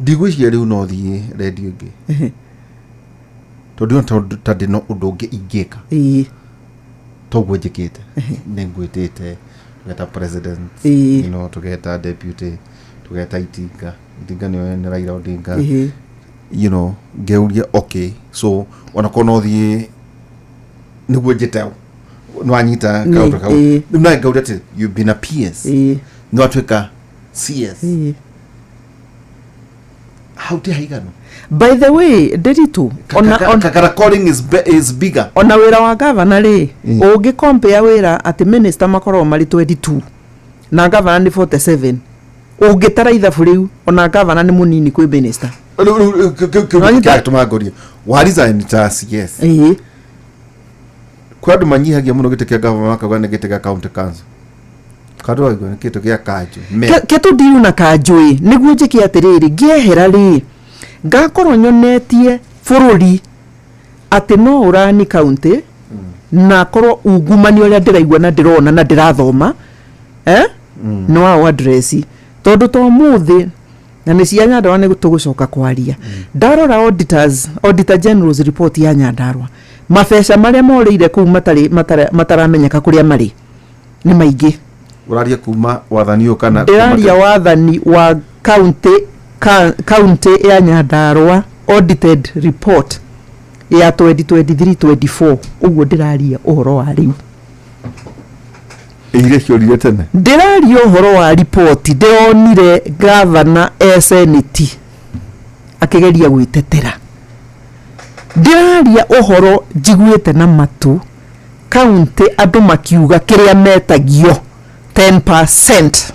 [SPEAKER 1] Ndigwĩciria rĩu no thiĩ redio ĩngĩ, tondũ ndĩrona ta ndĩna ũndũ ũngĩ ingĩka. Toguo njĩkĩte nĩ ngwĩtĩte, tũgeta president, tũgeta deputy, tũgeta Itinga. Itinga nĩwe nĩ Raila Odinga. Ngeuria okay, so onakorwo no thiĩ nĩguo njĩte nĩwanyita kaũndũ kau. Rĩu nawe ngauria atĩ you've been a PS, nĩwatuĩka CS, hau ti haiganu?
[SPEAKER 2] By the way, Nderitu, ona
[SPEAKER 1] Kakara calling is bigger.
[SPEAKER 2] Ona wĩra wa gavana rĩ, ũngĩ compare wĩra atĩ minister makoragwo marĩ 22 na gavana nĩ 47, ũngĩtara ithabu rĩu, ona gavana nĩ mũnini kwĩ minister.
[SPEAKER 1] Rĩu kĩu
[SPEAKER 2] Wanyita?
[SPEAKER 1] kĩratũma ngorie wa resign ta CS, kwĩ andũ manyihagia mũno gĩtĩ kĩa gavana, makauga nĩ gĩtĩ gĩa county council, kandũ waigua nĩ kĩndũ gĩa kanjũ.
[SPEAKER 2] Ke tũndiru na kanjũ ĩ nĩguo njĩke atĩrĩrĩ, ngĩehera rĩ, ngakorwo nyonetie bũrũri atĩ no ũrani county na korwo ungumania ũrĩa ndĩraigua na ndĩrona na ndĩrathoma, nĩ wa address, tondũ to mũthĩ na nĩ cia Nyandarua nĩ tũgũcoka kwaria. Ndarora auditors, auditor general's report ya Nyandarua, mabeca marĩa morĩire kũu matarĩ mataramenyeka kũrĩa marĩ nĩ maingĩ.
[SPEAKER 1] Ũraria kuma wathani ũyũ kana kuma
[SPEAKER 2] Ndĩraria wathani wa county, county ya Nyandarua, audited report ya 2023-24, ũguo ndĩraria ũhoro wa rĩu.
[SPEAKER 1] Iria ciorire tene.
[SPEAKER 2] Ndĩraria ũhoro wa riboti ndĩronire gavana e senate akĩgeria gwĩtetera. Ndĩraria ũhoro njiguĩte na matũ kaunti andũ makiuga kĩrĩa metagio 10%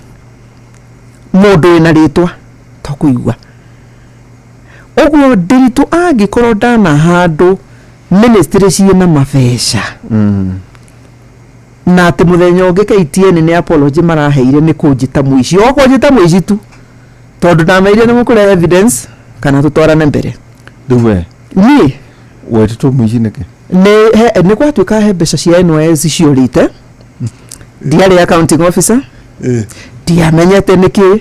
[SPEAKER 2] mũndũ wĩna rĩtwa to kũigua ũguo. Ndĩritũ angĩkorwo ndana handũ ministry ciĩna mabeca na atĩ mũthenya ũngĩ KTN nĩ apology maraheire nĩ kũnjĩta mũici, o kũnjĩta mũici tu, tondũ ndameire nĩ mũkũrehe evidence kana tũtwarane mbere.
[SPEAKER 1] Rĩu we
[SPEAKER 2] Niĩ
[SPEAKER 1] wetĩtwo mũici nĩkĩ?
[SPEAKER 2] Nĩ gwatuĩka he mbeca cia NYS ciũrĩte, ndiarĩ accounting officer, ndiamenyete nĩkĩ,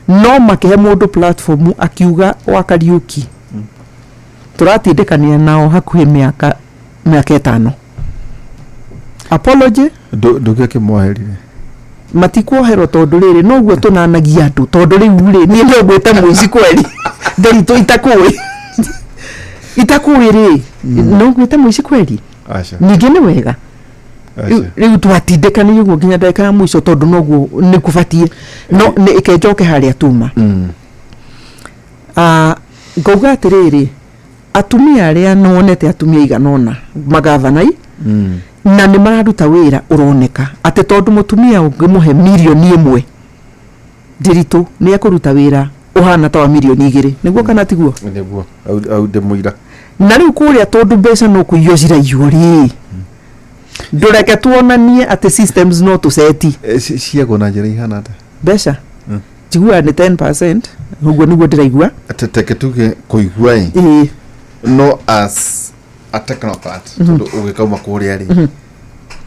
[SPEAKER 2] no makĩhe mũndũ platform akiuga wa Kariuki tũratindĩkania nao hakuhĩ mĩaka 5, apology.
[SPEAKER 1] Ndũngĩakĩmwoherire?
[SPEAKER 2] Matikuoherwo tondũ rĩrĩ noguo tũnanagia andũ, tondũ rĩu rĩ niĩ no ngwĩte mũici kweri Ndĩritũ itakũĩ rĩ, no ngwĩte mũici kweri?
[SPEAKER 1] Aca.
[SPEAKER 2] Ningĩ nĩ wega.
[SPEAKER 1] Aca.
[SPEAKER 2] Rĩu twatindĩkanire ũguo nginya ndagĩka ya mũico tondũ noguo nĩ kũbatiĩ, no nĩ ĩke njoke harĩa tuma. Ah, ngauga atĩrĩrĩ, atumia arĩa nonete, atumia igana ũna magavanai na nĩ mararuta wĩra ũroneka atĩ tondũ mũtumia ũngĩmũhe mirioni 1, Ndĩritũ, nĩ ekũruta wĩra ũhana ta wa mirioni 2. Nĩguo kana tiguo?
[SPEAKER 1] Nĩguo, au ndĩ mũira.
[SPEAKER 2] Na rĩu kũrĩa tondũ mbeca no kũiywo ciraiywo rĩ, ndũreke tuonanie atĩ systems no tũceti.
[SPEAKER 1] Ciagwo na njĩra ihana atĩa?
[SPEAKER 2] Mbeca njiguaga nĩ 10%, ũguo nĩguo ndĩraigua.
[SPEAKER 1] Teke tuge kũigua ĩ.
[SPEAKER 2] Ĩĩ.
[SPEAKER 1] No as a technocrat, tondũ ũgĩkauma kũrĩa rĩ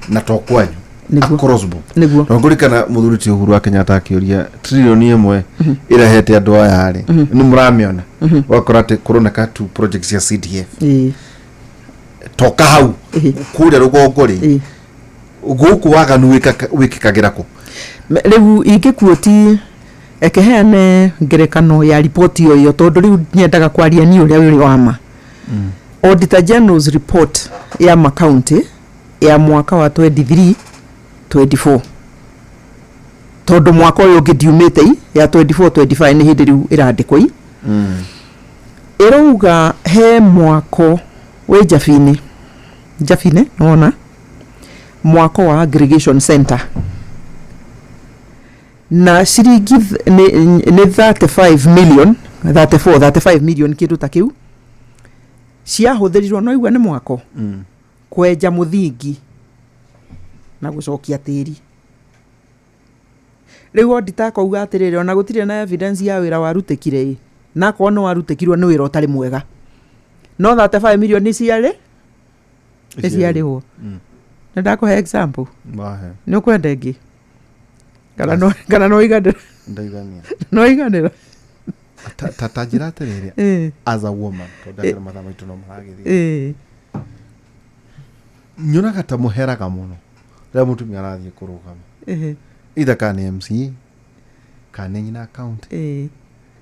[SPEAKER 1] na to kwanyu,
[SPEAKER 2] Nĩguo.
[SPEAKER 1] across board.
[SPEAKER 2] Nĩguo.
[SPEAKER 1] No ngũrikana mũthuri ti Uhuru wa Kenyatta akĩũria 1 trillion ĩrehete andũ aya rĩ, nĩ mũramĩona? Ũgakora atĩ kũroneka tu project cia CDF toka hau kũrĩa rũgongo rĩ, gũkũ waganu wĩkĩkagĩra kũ?
[SPEAKER 2] Rĩu ingĩkuoti ekeheane ngerekano ya riboti ĩyo ĩyo, tondũ rĩu nyendaga kwaria niĩ ũrĩa ũrĩ wa ma. Auditor General's report ya makaunti ya mwaka wa 23 24, tondũ mwaka ũyũ ũngĩ ndiumĩte i ya 24 25 nĩ hĩndĩ rĩu ĩrandĩkwo i ĩrauga he mwako wĩ Njabinĩ, Njabinĩ nĩwona mwako wa aggregation center na ciringi nĩ 35 million, 34, 35 million, kĩndũ ta kĩu ciahũthĩrirwo, no igua nĩ mwako kwenja mũthingi na gũcokia tĩri. Rĩu auditor akauga atĩrĩrĩ, ona gũtirĩ na evidence ya wĩra warutĩkire ĩ, na akorwo nĩ warutĩkirwo nĩ wĩra ũtarĩ mwega, no 35 million nĩ ciarĩ nĩ ciarĩhwo. Nĩ ndakũhe example.
[SPEAKER 1] Wahe.
[SPEAKER 2] Nĩ ũkwenda ĩngĩ kana no kana no iganĩra?
[SPEAKER 1] Ndaigania.
[SPEAKER 2] No iganĩra.
[SPEAKER 1] Ta njĩra atĩrĩrĩ, as a woman, tondũ ndakĩra mathaa maitũ no maragĩthiĩ, nyonaga ta mũheraga mũno rĩrĩa mũtumia arathiĩ kũrũgama, either kana nĩ MCA, kana nĩ nyina county,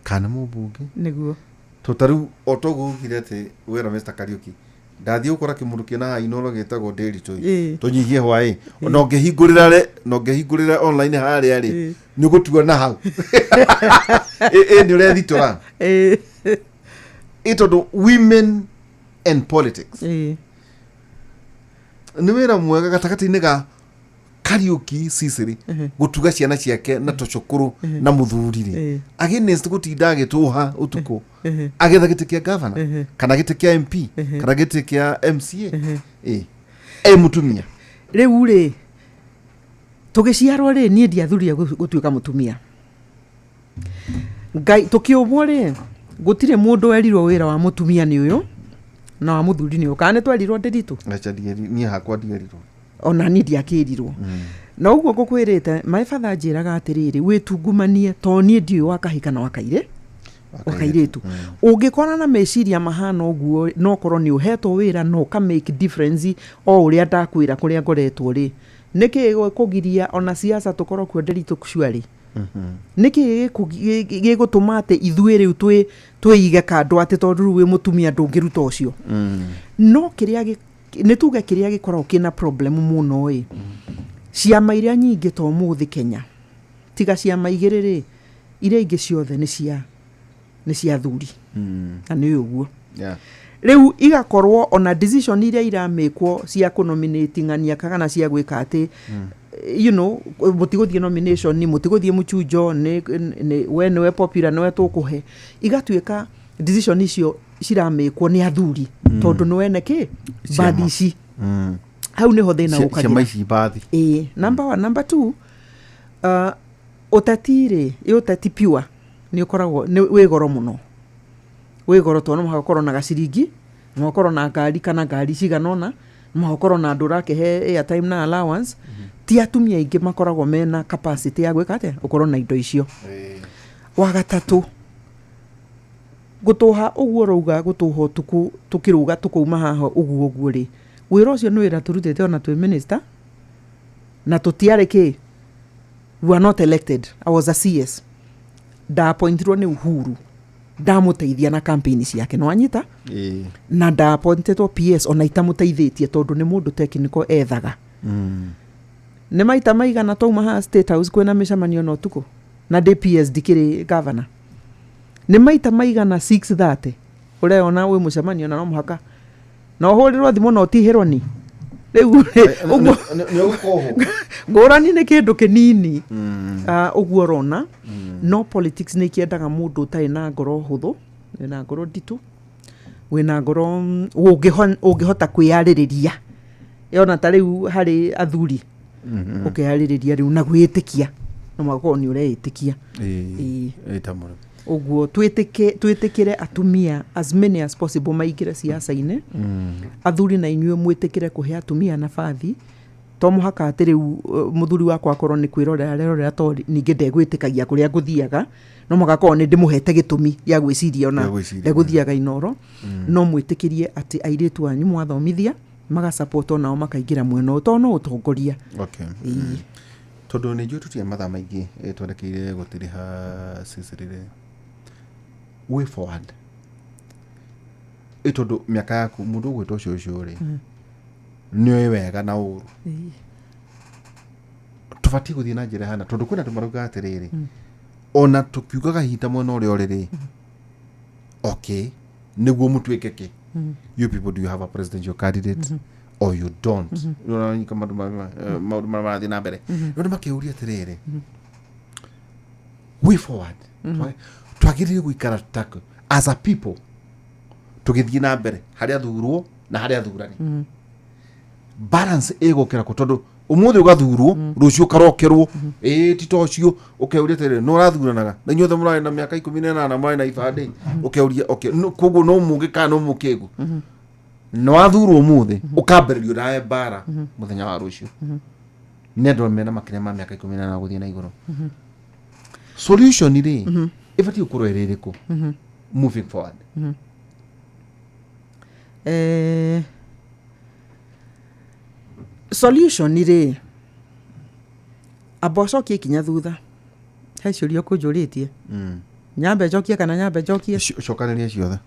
[SPEAKER 1] kana nĩ mũmbunge. To ta rĩu o toguo ugire atĩ wĩra Mr Kariuki ndathiĩ gũkora kĩmũndũ kĩna haha Inoro gĩtagwo Ndĩritũ ĩ, tũnyihie hwaĩ na ũngĩhingũrĩra rĩ, na ũngĩhingũrĩra online harĩa rĩ, nĩ ũgũtua na hau ĩ nĩ ũrethitora ĩ, tondũ women and politics nĩ wĩra mwega gatagatĩ-inĩ ga Kariuki Cicely gũtuga ciana ciake na tũcũkũrũ na mũthuri rĩ, against gũtinda agĩtũha ũtukũ agetha gĩtĩ kĩa governor kana gĩtĩ kĩa MP kana gĩtĩ kĩa MCA ĩ e mũtumia.
[SPEAKER 2] Rĩu rĩ tũgĩciarwo rĩ, niĩ ndiathurire gũtuĩka mũtumia. Ngai tũkĩũmbwo rĩ, gũtirĩ mũndũ werirwo wĩra wa mũtumia nĩ ũyũ na wa mũthuri nĩ ũyũ. Kana nĩ twerirwo, Ndĩritũ?
[SPEAKER 1] Aca, niĩ hakwa ndierirwo.
[SPEAKER 2] Ona niĩ ndiakĩrirwo na ũguo ngũkwĩrĩte. My father anjĩraga atĩrĩrĩ, wĩtungumanie to niĩ ndiũĩ wa kahĩ kana wa kairĩ wa kairĩtu. Ũngĩkora na meciria mahana ũguo, no korwo nĩ ũhetwo wĩra no ũka make difference o ũrĩa ndakwĩra kũrĩa ngoretwo rĩ, nĩkĩ gĩkũgiria ona siasa tũkorwo kuo, Ndĩritũ? Surely nĩkĩ gĩgũtũma atĩ ithuĩ rĩu twĩige kando atĩ tondũ rĩu wĩ mũtumia ndũngĩruta ũcio? No kĩrĩa nĩ tuge kĩrĩa gĩkoragwo kĩna problem mũno ĩ, Ciama iria nyingĩ ta ũmũthĩ Kenya, tiga ciama igĩrĩ rĩ, iria ingĩ ciothe nĩ cia athuri. Na nĩ ũguo. Rĩu igakorwo ona decision iria iramĩkwo cia kũnominate ng'ania kana cia gwĩka atĩ mũtigũthiĩ nomination, mũtigũthiĩ mũchunjo, nĩ we nĩwe popular, nĩwe tũkũhe, igatuĩka decision icio ciramĩkwo nĩ athuri tondũ nĩ wene kĩ
[SPEAKER 1] Ciama.
[SPEAKER 2] bathi ici. Hau nĩho thĩna
[SPEAKER 1] Ciama
[SPEAKER 2] ũkagĩra.
[SPEAKER 1] Ici bathi.
[SPEAKER 2] Ĩĩ, number one. Number two, ũteti rĩ, ĩ ũteti pure nĩ ũkoragwo nĩ wĩ goro mũno, wĩ goro tondũ no mũhaka ũkorwo na gaciringi, no mũhaka ũkorwo na ngari kana ngari cigana ũna, no mũhaka ũkorwo na andũ ũrakĩhe airtime na allowance. Ti atumia aingĩ makoragwo mena capacity ya gwĩka atĩa, ũkorwo na indo icio. Wa gatatũ, gũtũha ũguo ũrauga, gũtũha ũtukũ tũkĩrũga tũkauma haha ũguo ũguo rĩ, wĩra ũcio nĩ wĩra tũrutĩte ona twĩ minister na tũtiarĩ kĩ, we were not elected. I was a CS, ndaappointirwo nĩ Uhuru ndamũteithia na campaign ciake, nĩ wanyita?
[SPEAKER 1] Ĩĩ.
[SPEAKER 2] Na ndaappointĩtwo PS ona itamũteithĩtie tondũ nĩ mũndũ technical ethaga. Nĩ maita maigana twauma haha State House kwĩna mĩcemanio na ũtukũ na ndĩ PS, ndikĩrĩ governor. Nĩ maita maigana 6:30 ũreona wĩ mũcemanio na no mũhaka na ũhũrĩrwo thimũ na ũtihĩrwo ni rĩu ũguo.
[SPEAKER 1] Nĩ ũgũkũhũ.
[SPEAKER 2] Ngũrani nĩ kĩndũ kĩnini. Ah, ũguo ũrona no politics nĩ ikĩendaga mũndũ ũtarĩ na ngoro hũthũ, wĩna ngoro nditũ, wĩna ngoro ũngĩhota kwĩyarĩrĩria yona ta rĩu harĩ athuri ũkeyarĩrĩria rĩu na gwĩtĩkia, no mũhaka ũkorwo nĩ ũreĩtĩkia. Ĩĩ.
[SPEAKER 1] Ĩĩ, ta mũno.
[SPEAKER 2] Ũguo twĩtĩkĩre atumia as many as possible maingĩre siasa-inĩ. Athuri na inyuĩ mwĩtĩkĩre kũhe atumia nabathi. To mũhaka atĩ rĩu mũthuri wakwa akorwo nĩ kwĩrorera arerorera, to ningĩ ndegwĩtĩkagia kũrĩa ngũthiaga, no mũhaka akorwo nĩ ndĩmũhete gĩtũmi gĩa gwĩciria ona
[SPEAKER 1] Gĩa gwĩciria.
[SPEAKER 2] ndegũthiaga inoro. No mwĩtĩkĩrie atĩ airĩtu anyu mwathomithia magasupport onao makaingĩra mwena ũyũ tondũ no ũtongoria. Ĩĩ.
[SPEAKER 1] Tondũ nĩ njũĩ tũtirĩ mathaa maingĩ, twerekeire gũtirĩha cicirire way forward, ĩ tondũ mĩaka yaku, mũndũ ũgwĩtwo cũcũ rĩ, nĩ oĩ wega na ũru. Tũbatiĩ gũthiĩ na njĩra hana tondũ kwĩna andũ marauga atĩrĩrĩ, ona tũkiugaga hinda mwena ũrĩa ũrĩ rĩ, okay, nĩguo mũtuĩke kĩ, you people, do you have a presidential candidate or you don't? Ũranyita maũndũ marĩa marathiĩ na mbere, no nĩ makĩũria atĩrĩrĩ, way forward twagĩrĩire gũikara ta as a people tũgĩthiĩ na mbere harĩa athurwo na harĩa athurani, balance ĩgũkĩra kũ? Tondũ ũmũthĩ ũgathurwo, rũciũ ũkarokerwo, ĩĩ ti ta ũcio, ũkeuria atĩrĩrĩ, no ũrathuranaga na inyuothe mũrarĩ na mĩaka 18 mũrarĩ na ibandĩ, ũkeuria okay, koguo no mũgĩ kana no mũkĩgu na wathurwo ũmũthĩ ũkambĩrĩrio nawe mbara mũthenya wa rũciũ nĩ andũ mena makĩria ma mĩaka 18 gũthiĩ na igũrũ. Solution rĩ, ĩbatiĩ gũkorwo ĩrĩ ĩrĩkũ moving forward?
[SPEAKER 2] Solution rĩ, amba ũcokie ikinya thutha he ciũria ũkũnjũrĩtie. Nyambe njokie kana nyambe njokie?
[SPEAKER 1] Cokanĩria ciothe.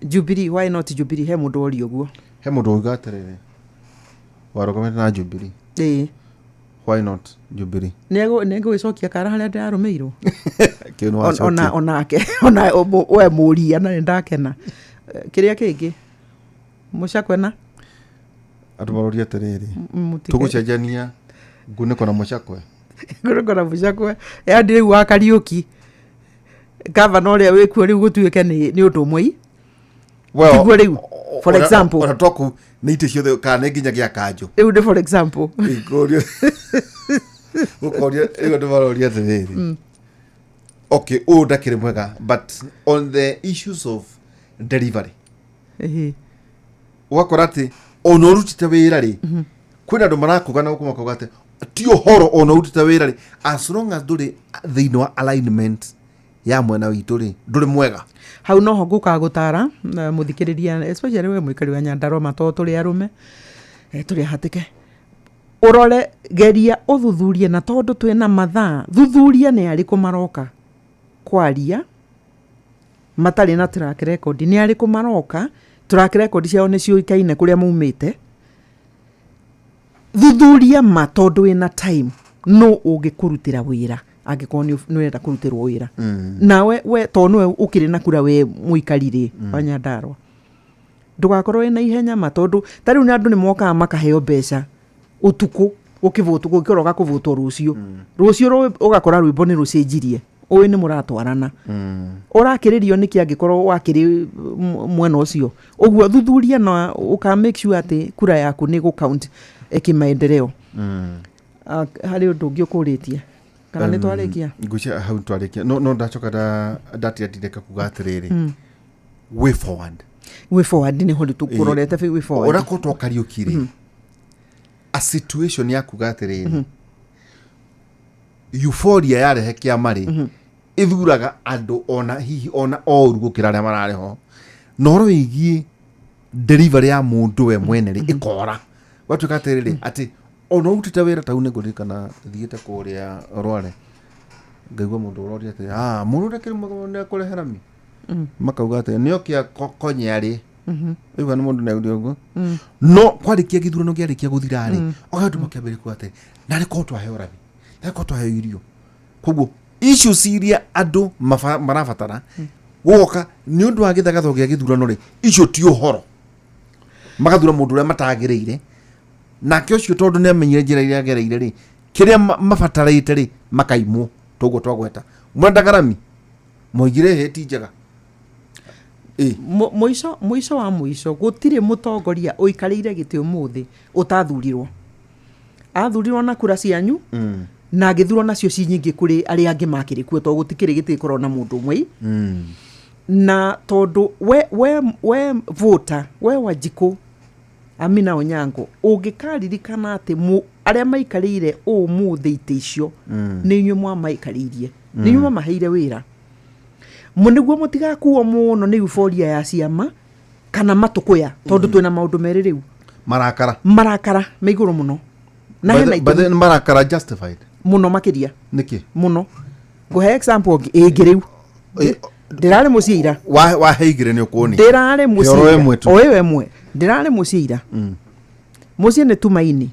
[SPEAKER 2] Jubilee, why not Jubilee? He mũndũ woria ũguo.
[SPEAKER 1] He mũndũ uga atĩrĩrĩ, warũgamĩte na Jubilee,
[SPEAKER 2] ĩĩ
[SPEAKER 1] why not Jubilee?
[SPEAKER 2] Nĩngũgĩcokia kara harĩa ndĩrarũmĩirwo.
[SPEAKER 1] Kĩu nĩ
[SPEAKER 2] Ona
[SPEAKER 1] wacokia.
[SPEAKER 2] Onake ona we mũria na nĩ ndakena. Kĩrĩa kĩngĩ mũcakwena.
[SPEAKER 1] Andũ maroria atĩrĩrĩ, tũgũcenjania ngunĩko na mũcakwe.
[SPEAKER 2] Ngunĩko na mũcakwe, yani rĩu wa Kariũki, gavana ũrĩa wĩkuo rĩu, gũtuĩke nĩ ũndũ ũmwe i.
[SPEAKER 1] Well,
[SPEAKER 2] Tiguo rĩu, for example.
[SPEAKER 1] Ona toku nĩ itĩ ciothe kana nĩ nginya gĩa kanjũ?
[SPEAKER 2] Rĩu nĩ for example.
[SPEAKER 1] Ngũria, gũkoria rĩu andũ maroria atĩrĩrĩ, okay, ũyũ ndakĩrĩ mwega, but on the issues of delivery, ũgakora atĩ ona ũrutĩte wĩra rĩ, kwĩna andũ marakuga na gũkũ makauga atĩ ti ũhoro ona ũrutĩte wĩra rĩ, as long as ndũrĩ thĩinĩ wa alignment ya mwena witũ rĩ, ndũrĩ mwega.
[SPEAKER 2] Hau noho ngũkaga gũtara na mũthikĩrĩria, especially we mũikari wa Nyandarua, to tũrĩ arũme, tũrĩ ahatĩke ũrore, geria ũthuthurie, na tondũ twĩna mathaa, thuthuria nĩ arĩkũ maroka kwaria matarĩ na track record, nĩ arĩkũ maroka track record ciao nĩ ciũĩkaine kũrĩa maumĩte. Thuthuria ma, tondũ wĩna time, no ũngĩkũrutĩra wĩra angĩkorwo nĩ ũrenda kũrutĩrwo wĩra. Nawe we tondũ nĩwe ũkĩrĩ na kura, we mũikari rĩ wa Nyandarua, ndũgakorwo wĩna ihenya ma, tondũ ta rĩu nĩ andũ nĩ mokaga makaheo mbeca ũtukũ gũkĩvotwo, gũkĩroka kũvotwo rũciũ, rũciũ ũgakora rwĩmbo nĩ rũcenjirie, ũĩ nĩ mũratwarana, ũrakĩrĩrio nĩkĩ angĩkorwo wakĩrĩ mwena ũcio ũguo. Thuthuria na ũka make sure atĩ kura yaku nĩ gũ count kĩmaendeleo. Ah, harĩ ũndũ ũngĩ ũkũrĩtie kana nĩ twarĩkia?
[SPEAKER 1] Ngwĩciria hau twarĩkia, no ndacoka ndatira ndireka kuga atĩrĩrĩ, way forward.
[SPEAKER 2] Way forward nĩ ho tũkũrorete, way forward.
[SPEAKER 1] Ũrĩa korwo Kariũki rĩ, a situation ya kuga atĩrĩrĩ, euphoria yarehe kĩama rĩ, ĩthuraga andũ ona hihi ona oru gũkĩra arĩa mararĩ ho, na ũhoro wĩgiĩ delivery ya mũndũ we mwene rĩ ĩkora, gwatuĩka atĩrĩrĩ, atĩ ona ũrutĩte wĩra tau. Nĩ ngũririkana thiĩte kũrĩa Rware, ngaigua mũndũ ũroria atĩrĩ, ah, mũndũ ũrĩa kĩrĩ nĩ akũrehe rami, makauga atĩ nĩokia konya rĩ, igua nĩ mũndũ nĩaugire ũguo, no kwarĩkia gĩthurano kĩarĩkia gũthira rĩ, andũ makĩambĩrĩria kuga atĩ narĩ korwo twaheo rami, narĩ korwo twaheo irio. Koguo issues iria andũ marabatara gũgoka nĩ ũndũ wa gĩthagatho gĩa gĩthurano rĩ, icio ti ũhoro, magathura mũndũ ũrĩa matagĩrĩire, nake ũcio tondũ nĩ amenyire njĩra iria agereire rĩ, kĩrĩa mabatarĩte rĩ, makaimwo. Toguo twagweta mwendaga rami, moigire hĩ ti njega. Ĩ.
[SPEAKER 2] Mũico mũico wa mũico, gũtirĩ mũtongoria ũikarĩire gĩtĩ ũmũthĩ ũtathurirwo. Athurirwo na kura cianyu na agĩthurwo nacio ci nyingĩ kũrĩ arĩa angĩ makĩrĩ kuo, tondũ gũtikĩrĩ gĩtĩ gĩkorwo na mũndũ ũmwe. Na tondũ we voter, we Wanjikũ Amina Onyango, ũngĩkaririkana atĩ arĩa maikarĩire ũmũthĩ itĩ icio nĩ inyuĩ mwamaikarĩirie, nĩ inyuĩ mwamaheire wĩra. Nĩguo mũtigakuo mũno nĩ euphoria ya ciama kana matũkũya, tondũ twĩna maũndũ merĩ rĩu.
[SPEAKER 1] Marakara.
[SPEAKER 2] Marakara me igũrũ mũno na hena
[SPEAKER 1] By the
[SPEAKER 2] itũmi.
[SPEAKER 1] Marakara justified?
[SPEAKER 2] Mũno makĩria.
[SPEAKER 1] Nĩkĩ?
[SPEAKER 2] Mũno. Ngũhe example ĩngĩ rĩu. Ndĩrarĩ mũciĩ ira.
[SPEAKER 1] Wahe igĩrĩ nĩ ũkuoni.
[SPEAKER 2] Ndĩrarĩ mũciĩ
[SPEAKER 1] Oro
[SPEAKER 2] ira.
[SPEAKER 1] ĩmwe tu.
[SPEAKER 2] O ĩyo ĩmwe. Ndĩrarĩ mũciĩ ira. Mũciĩ nĩ Tumaini,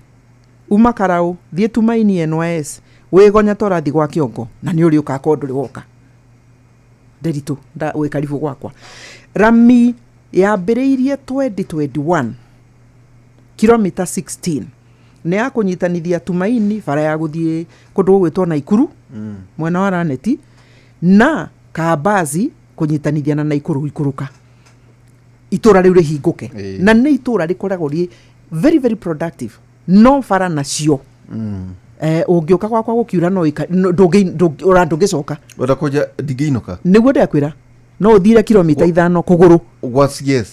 [SPEAKER 2] uma Karau thiĩ Tumaini NYS, wĩgonya ta ũrathiĩ gwa Kĩongo, na nĩ ũrĩ ũka korwo ndũrĩ woka Nderitu wĩ karibu gwakwa. Rami yambĩrĩirie 2021, kilomita 16, nĩ ya kũnyitanithia Tumaini, bara ya gũthiĩ kũndũ gũgwĩtwo Naikuru, mwena wa Raneti na Kambazi, kũnyitanithia na Naikuru ikũrũka itũra rĩu rĩhingũke. Na nĩ itũra rĩkoragwo rĩ very very productive, no bara nacio, ũngĩũka gwakwa gũkiura no ora ndũngĩcoka.
[SPEAKER 1] Wenda kũnja ndingĩinũka.
[SPEAKER 2] Nĩguo ndakwĩra no ũthire kilomita 5 kũgũrũ.
[SPEAKER 1] What's yes.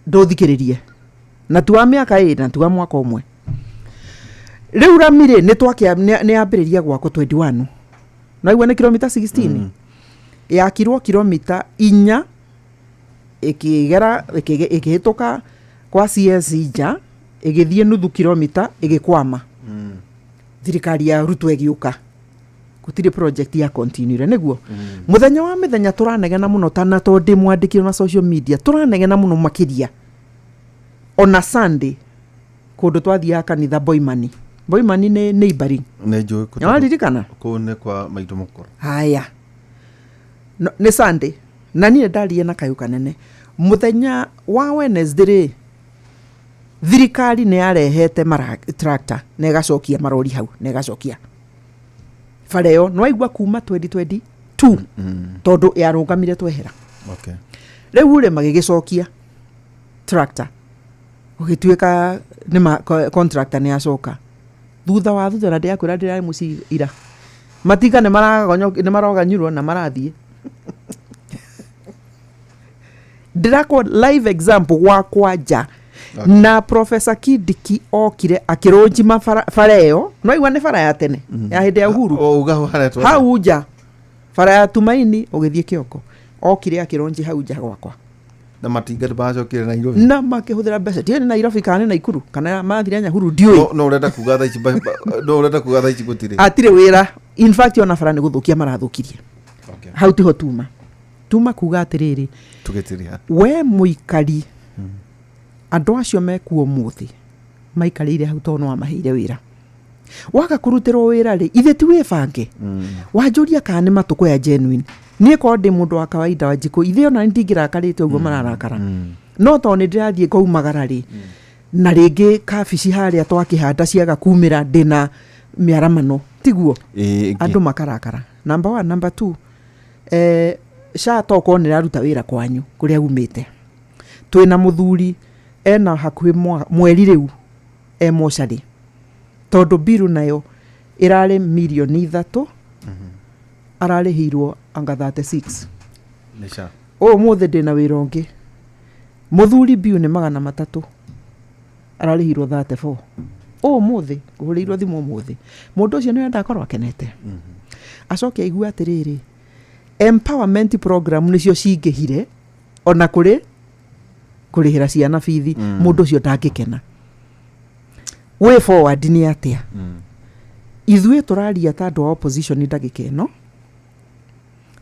[SPEAKER 2] Ndũthikĩrĩrie na tu wa mĩaka ĩrĩ na tu wa mwaka ũmwe rĩu. Rami rĩ, nĩ twakĩa nĩ yambĩrĩria gwakwo 21, naigua nĩ kilomita 16. Yakirwo kilomita 4, ĩkĩgera ĩkĩhĩtũka kwa CS nja, ĩgĩthiĩ nuthu kilomita, ĩgĩkwama. Thirikari ya Ruto ĩgĩũka, gũtirĩ project ya continuire. Nĩguo mũthenya wa mĩthenya tũranegena mũno tana, tondũ ndĩ mwandĩki na social media, tũranegena mũno makĩria. Ona Sunday kũndũ twathiaga kanitha Boimani, Boimani nĩ neighboring.
[SPEAKER 1] Nĩ njũĩ.
[SPEAKER 2] Nĩwaririkana?
[SPEAKER 1] Kũu nĩ kwa maitũ mũkũrũ.
[SPEAKER 2] Haya, no, nĩ Sunday na niĩ ndarie na kayũ kanene. Mũthenya wa Wednesday rĩ, thirikari nĩ yarehete tractor na ĩgacokia marori hau na ĩgacokia bara ĩyo. Nĩwaigua kuma 2022, tondũ yarũgamire twehera. Rĩu rĩ, magĩgĩcokia tractor, gũgĩtuĩka nĩ contractor nĩ acoka thutha wa thutha. Na ndĩrakwĩra ndĩrarĩ mũciĩ ira, matinga nĩ nĩ maroganyurwo na marathiĩ. Ndĩrakwo live example gwakwa nja. Na Professor Kindiki okire akĩrũnjima bara ĩyo. No igua nĩ bara ya tene ya hĩndĩ ya Uhuru.
[SPEAKER 1] O uga haretwo.
[SPEAKER 2] Hau nja, bara ya Tumaini ũgĩthiĩ Kĩongo, okire akĩrũnji hau nja gwakwa.
[SPEAKER 1] Na matinga nĩ macokire Nairobi.
[SPEAKER 2] Na makĩhũthĩra mbeca, ndiũĩ nĩ Nairobi kana nĩ Naikuru kana mathire Nyahururu, ndiũĩ.
[SPEAKER 1] No ũrenda kuga thaa ici no ũrenda kuga thaa ici gũtirĩ.
[SPEAKER 2] Atirĩ wĩra. In fact, ona bara nĩ gũthũkia marathũkirie. Hau tiho tuma kuga atĩrĩrĩ,
[SPEAKER 1] Tũgĩtĩrĩa.
[SPEAKER 2] we mũikari, andũ acio mekuo mũthĩ Maikarĩire hau tondũ nĩwamaheire wĩra. Waga kũrutĩrwo wĩra rĩ, ithe ti wĩbange. Wanjũria kana nĩ matũkũya genuine, niĩ korwo ndĩ mũndũ wa kawaida wa njikũ ithe ona ndingĩrakarĩte ũguo mararakara, no tondũ nĩ ndĩrathiĩ ngaumagara rĩ, na rĩngĩ kabici harĩa twakĩhanda ciaga kumĩra, ndĩna mĩaramano tiguo?
[SPEAKER 1] Ĩĩ, ĩngĩ.
[SPEAKER 2] Andũ makarakara, number one. Number two, SHA tokorwo nĩ ĩraruta wĩra kwanyu kũrĩa umĩte. Twĩna mũthuri ena hakuhĩ mweri rĩu e mocarĩ, tondũ biru nayo ĩrarĩ mirioni 3, ararĩhĩirwo anga 36.
[SPEAKER 1] Nĩ SHA.
[SPEAKER 2] Ũmũthĩ ndĩna wĩra ũngĩ, mũthuri biu nĩ 300, ararĩhirwo 34. Ũmũthĩ ngũhũrĩirwo thimũ ũmũthĩ. Mũndũ ũcio nĩ akorwo akenete, acoke aigue atĩrĩrĩ, empowerment program nĩcio cingĩhire ona kũrĩ kũrĩhĩra ciana bithi. Mũndũ ũcio ndangĩkena. Way forward nĩ atĩa? Ithuĩ tũraria ta andũ a opposition ndagĩka ĩno,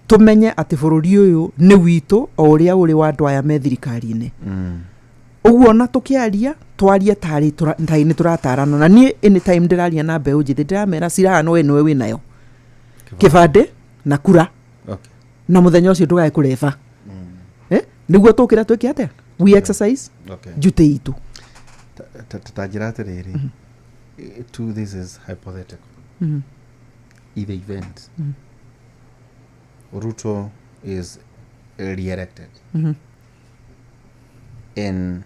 [SPEAKER 2] tũmenye atĩ bũrũri ũyũ nĩ witũ o ũrĩa ũrĩ wa andũ aya me thirikari-inĩ. Ũguo ona tũkĩaria, twarie tarĩ tarĩ nĩ tũratarana. Na niĩ anytime ndĩraria na mbeũ njĩthĩ, ndĩramera silaha no ĩno wĩnayo, kĩbandĩ na kura. Na mũthenya ũcio ndũgae kũreba, nĩguo tũkĩra twĩke atĩa? We exercise duty itũ.
[SPEAKER 1] Ta njĩra atĩrĩrĩ, to this is hypothetical. In the event Ruto is re-elected in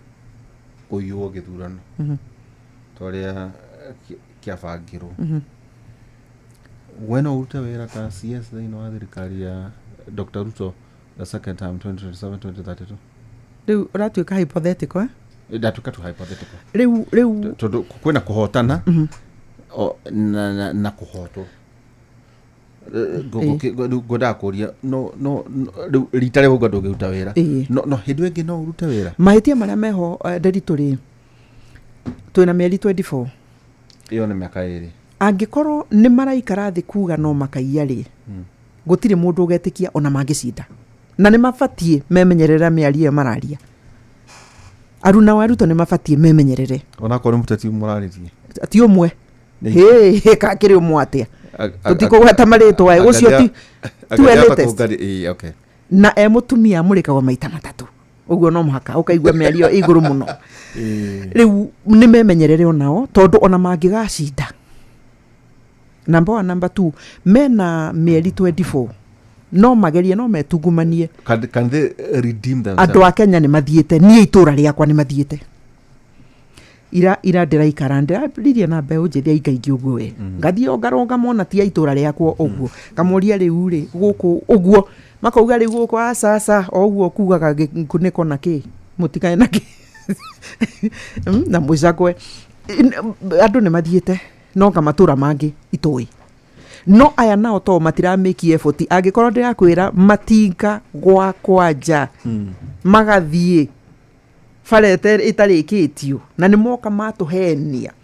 [SPEAKER 1] kũiywo gĩthurano ta ũrĩa kĩabangirwo, we no ũrute wĩra ta CS thĩinĩ wa thirikari ya Dr. Ruto the second time, 2027 2032?
[SPEAKER 2] Rĩu ũratuĩka hypothetical, eh?
[SPEAKER 1] Ndatuĩka tu hypothetical.
[SPEAKER 2] Rĩu
[SPEAKER 1] Tondũ kwĩna kũhotana na kũhotwo. Rĩu ngwendaga kũria, no rĩu rita rĩu ũguo ndũngĩruta wĩra, no hĩndĩ ĩyo ĩngĩ no ũrute wĩra.
[SPEAKER 2] Mahĩtia marĩa meho, Nderitu rĩ, twĩna mĩeri 24.
[SPEAKER 1] Ĩyo nĩ mĩaka 2.
[SPEAKER 2] Angĩkorwo nĩ maraikara thĩ kuga no makaiya rĩ, gũtirĩ mũndũ ũgetĩkia ona mangĩcinda, na nĩ mabatiĩ memenyerere mĩario ĩyo mararia. Aruna wa Ruto nĩ mabatiĩ memenyerere.
[SPEAKER 1] Onakorwo nĩ mũteti mũrarĩtie.
[SPEAKER 2] Ti ũmwe. Hĩ, kakĩrĩ ũmwe atĩa? Tũtikũgweta marĩtwa ĩ, ũcio ti we latest.
[SPEAKER 1] Okay.
[SPEAKER 2] Na e mũtumia amũrĩkagwo maita matatũ ũguo, no mũhaka ũkaigua mĩario ĩ igũrũ mũno. Rĩu nĩ memenyerere onao, tondũ ona mangĩgacinda, number one. Number two, mena mĩeri 24, no magerie, no metungumanie.
[SPEAKER 1] Can they redeem themselves?
[SPEAKER 2] Andũ a Kenya nĩ mathiĩte, niĩ itũra rĩakwa nĩ mathiĩte. Ira ndĩraikara ndĩraririe na mbeũ njĩthĩ aingaingĩ ũguo, we ngathiĩ o ngarũnga mona ti a itũra rĩakwa ũguo, ngamoria rĩu rĩ gũkũ ũguo, makauga rĩu gũkũ aca aca, o ũguo kugaga ngunĩko na kĩ mũtikae na kĩ na mũcakwe. Andũ nĩ mathiĩte no nga matũra mangĩ itũĩ, no aya nao to matiramĩki effort. Angĩkorwo ndĩrakwĩra matinga gwakwa nja, magathiĩ bara ĩtarĩkĩtio na nĩ moka matũhenia.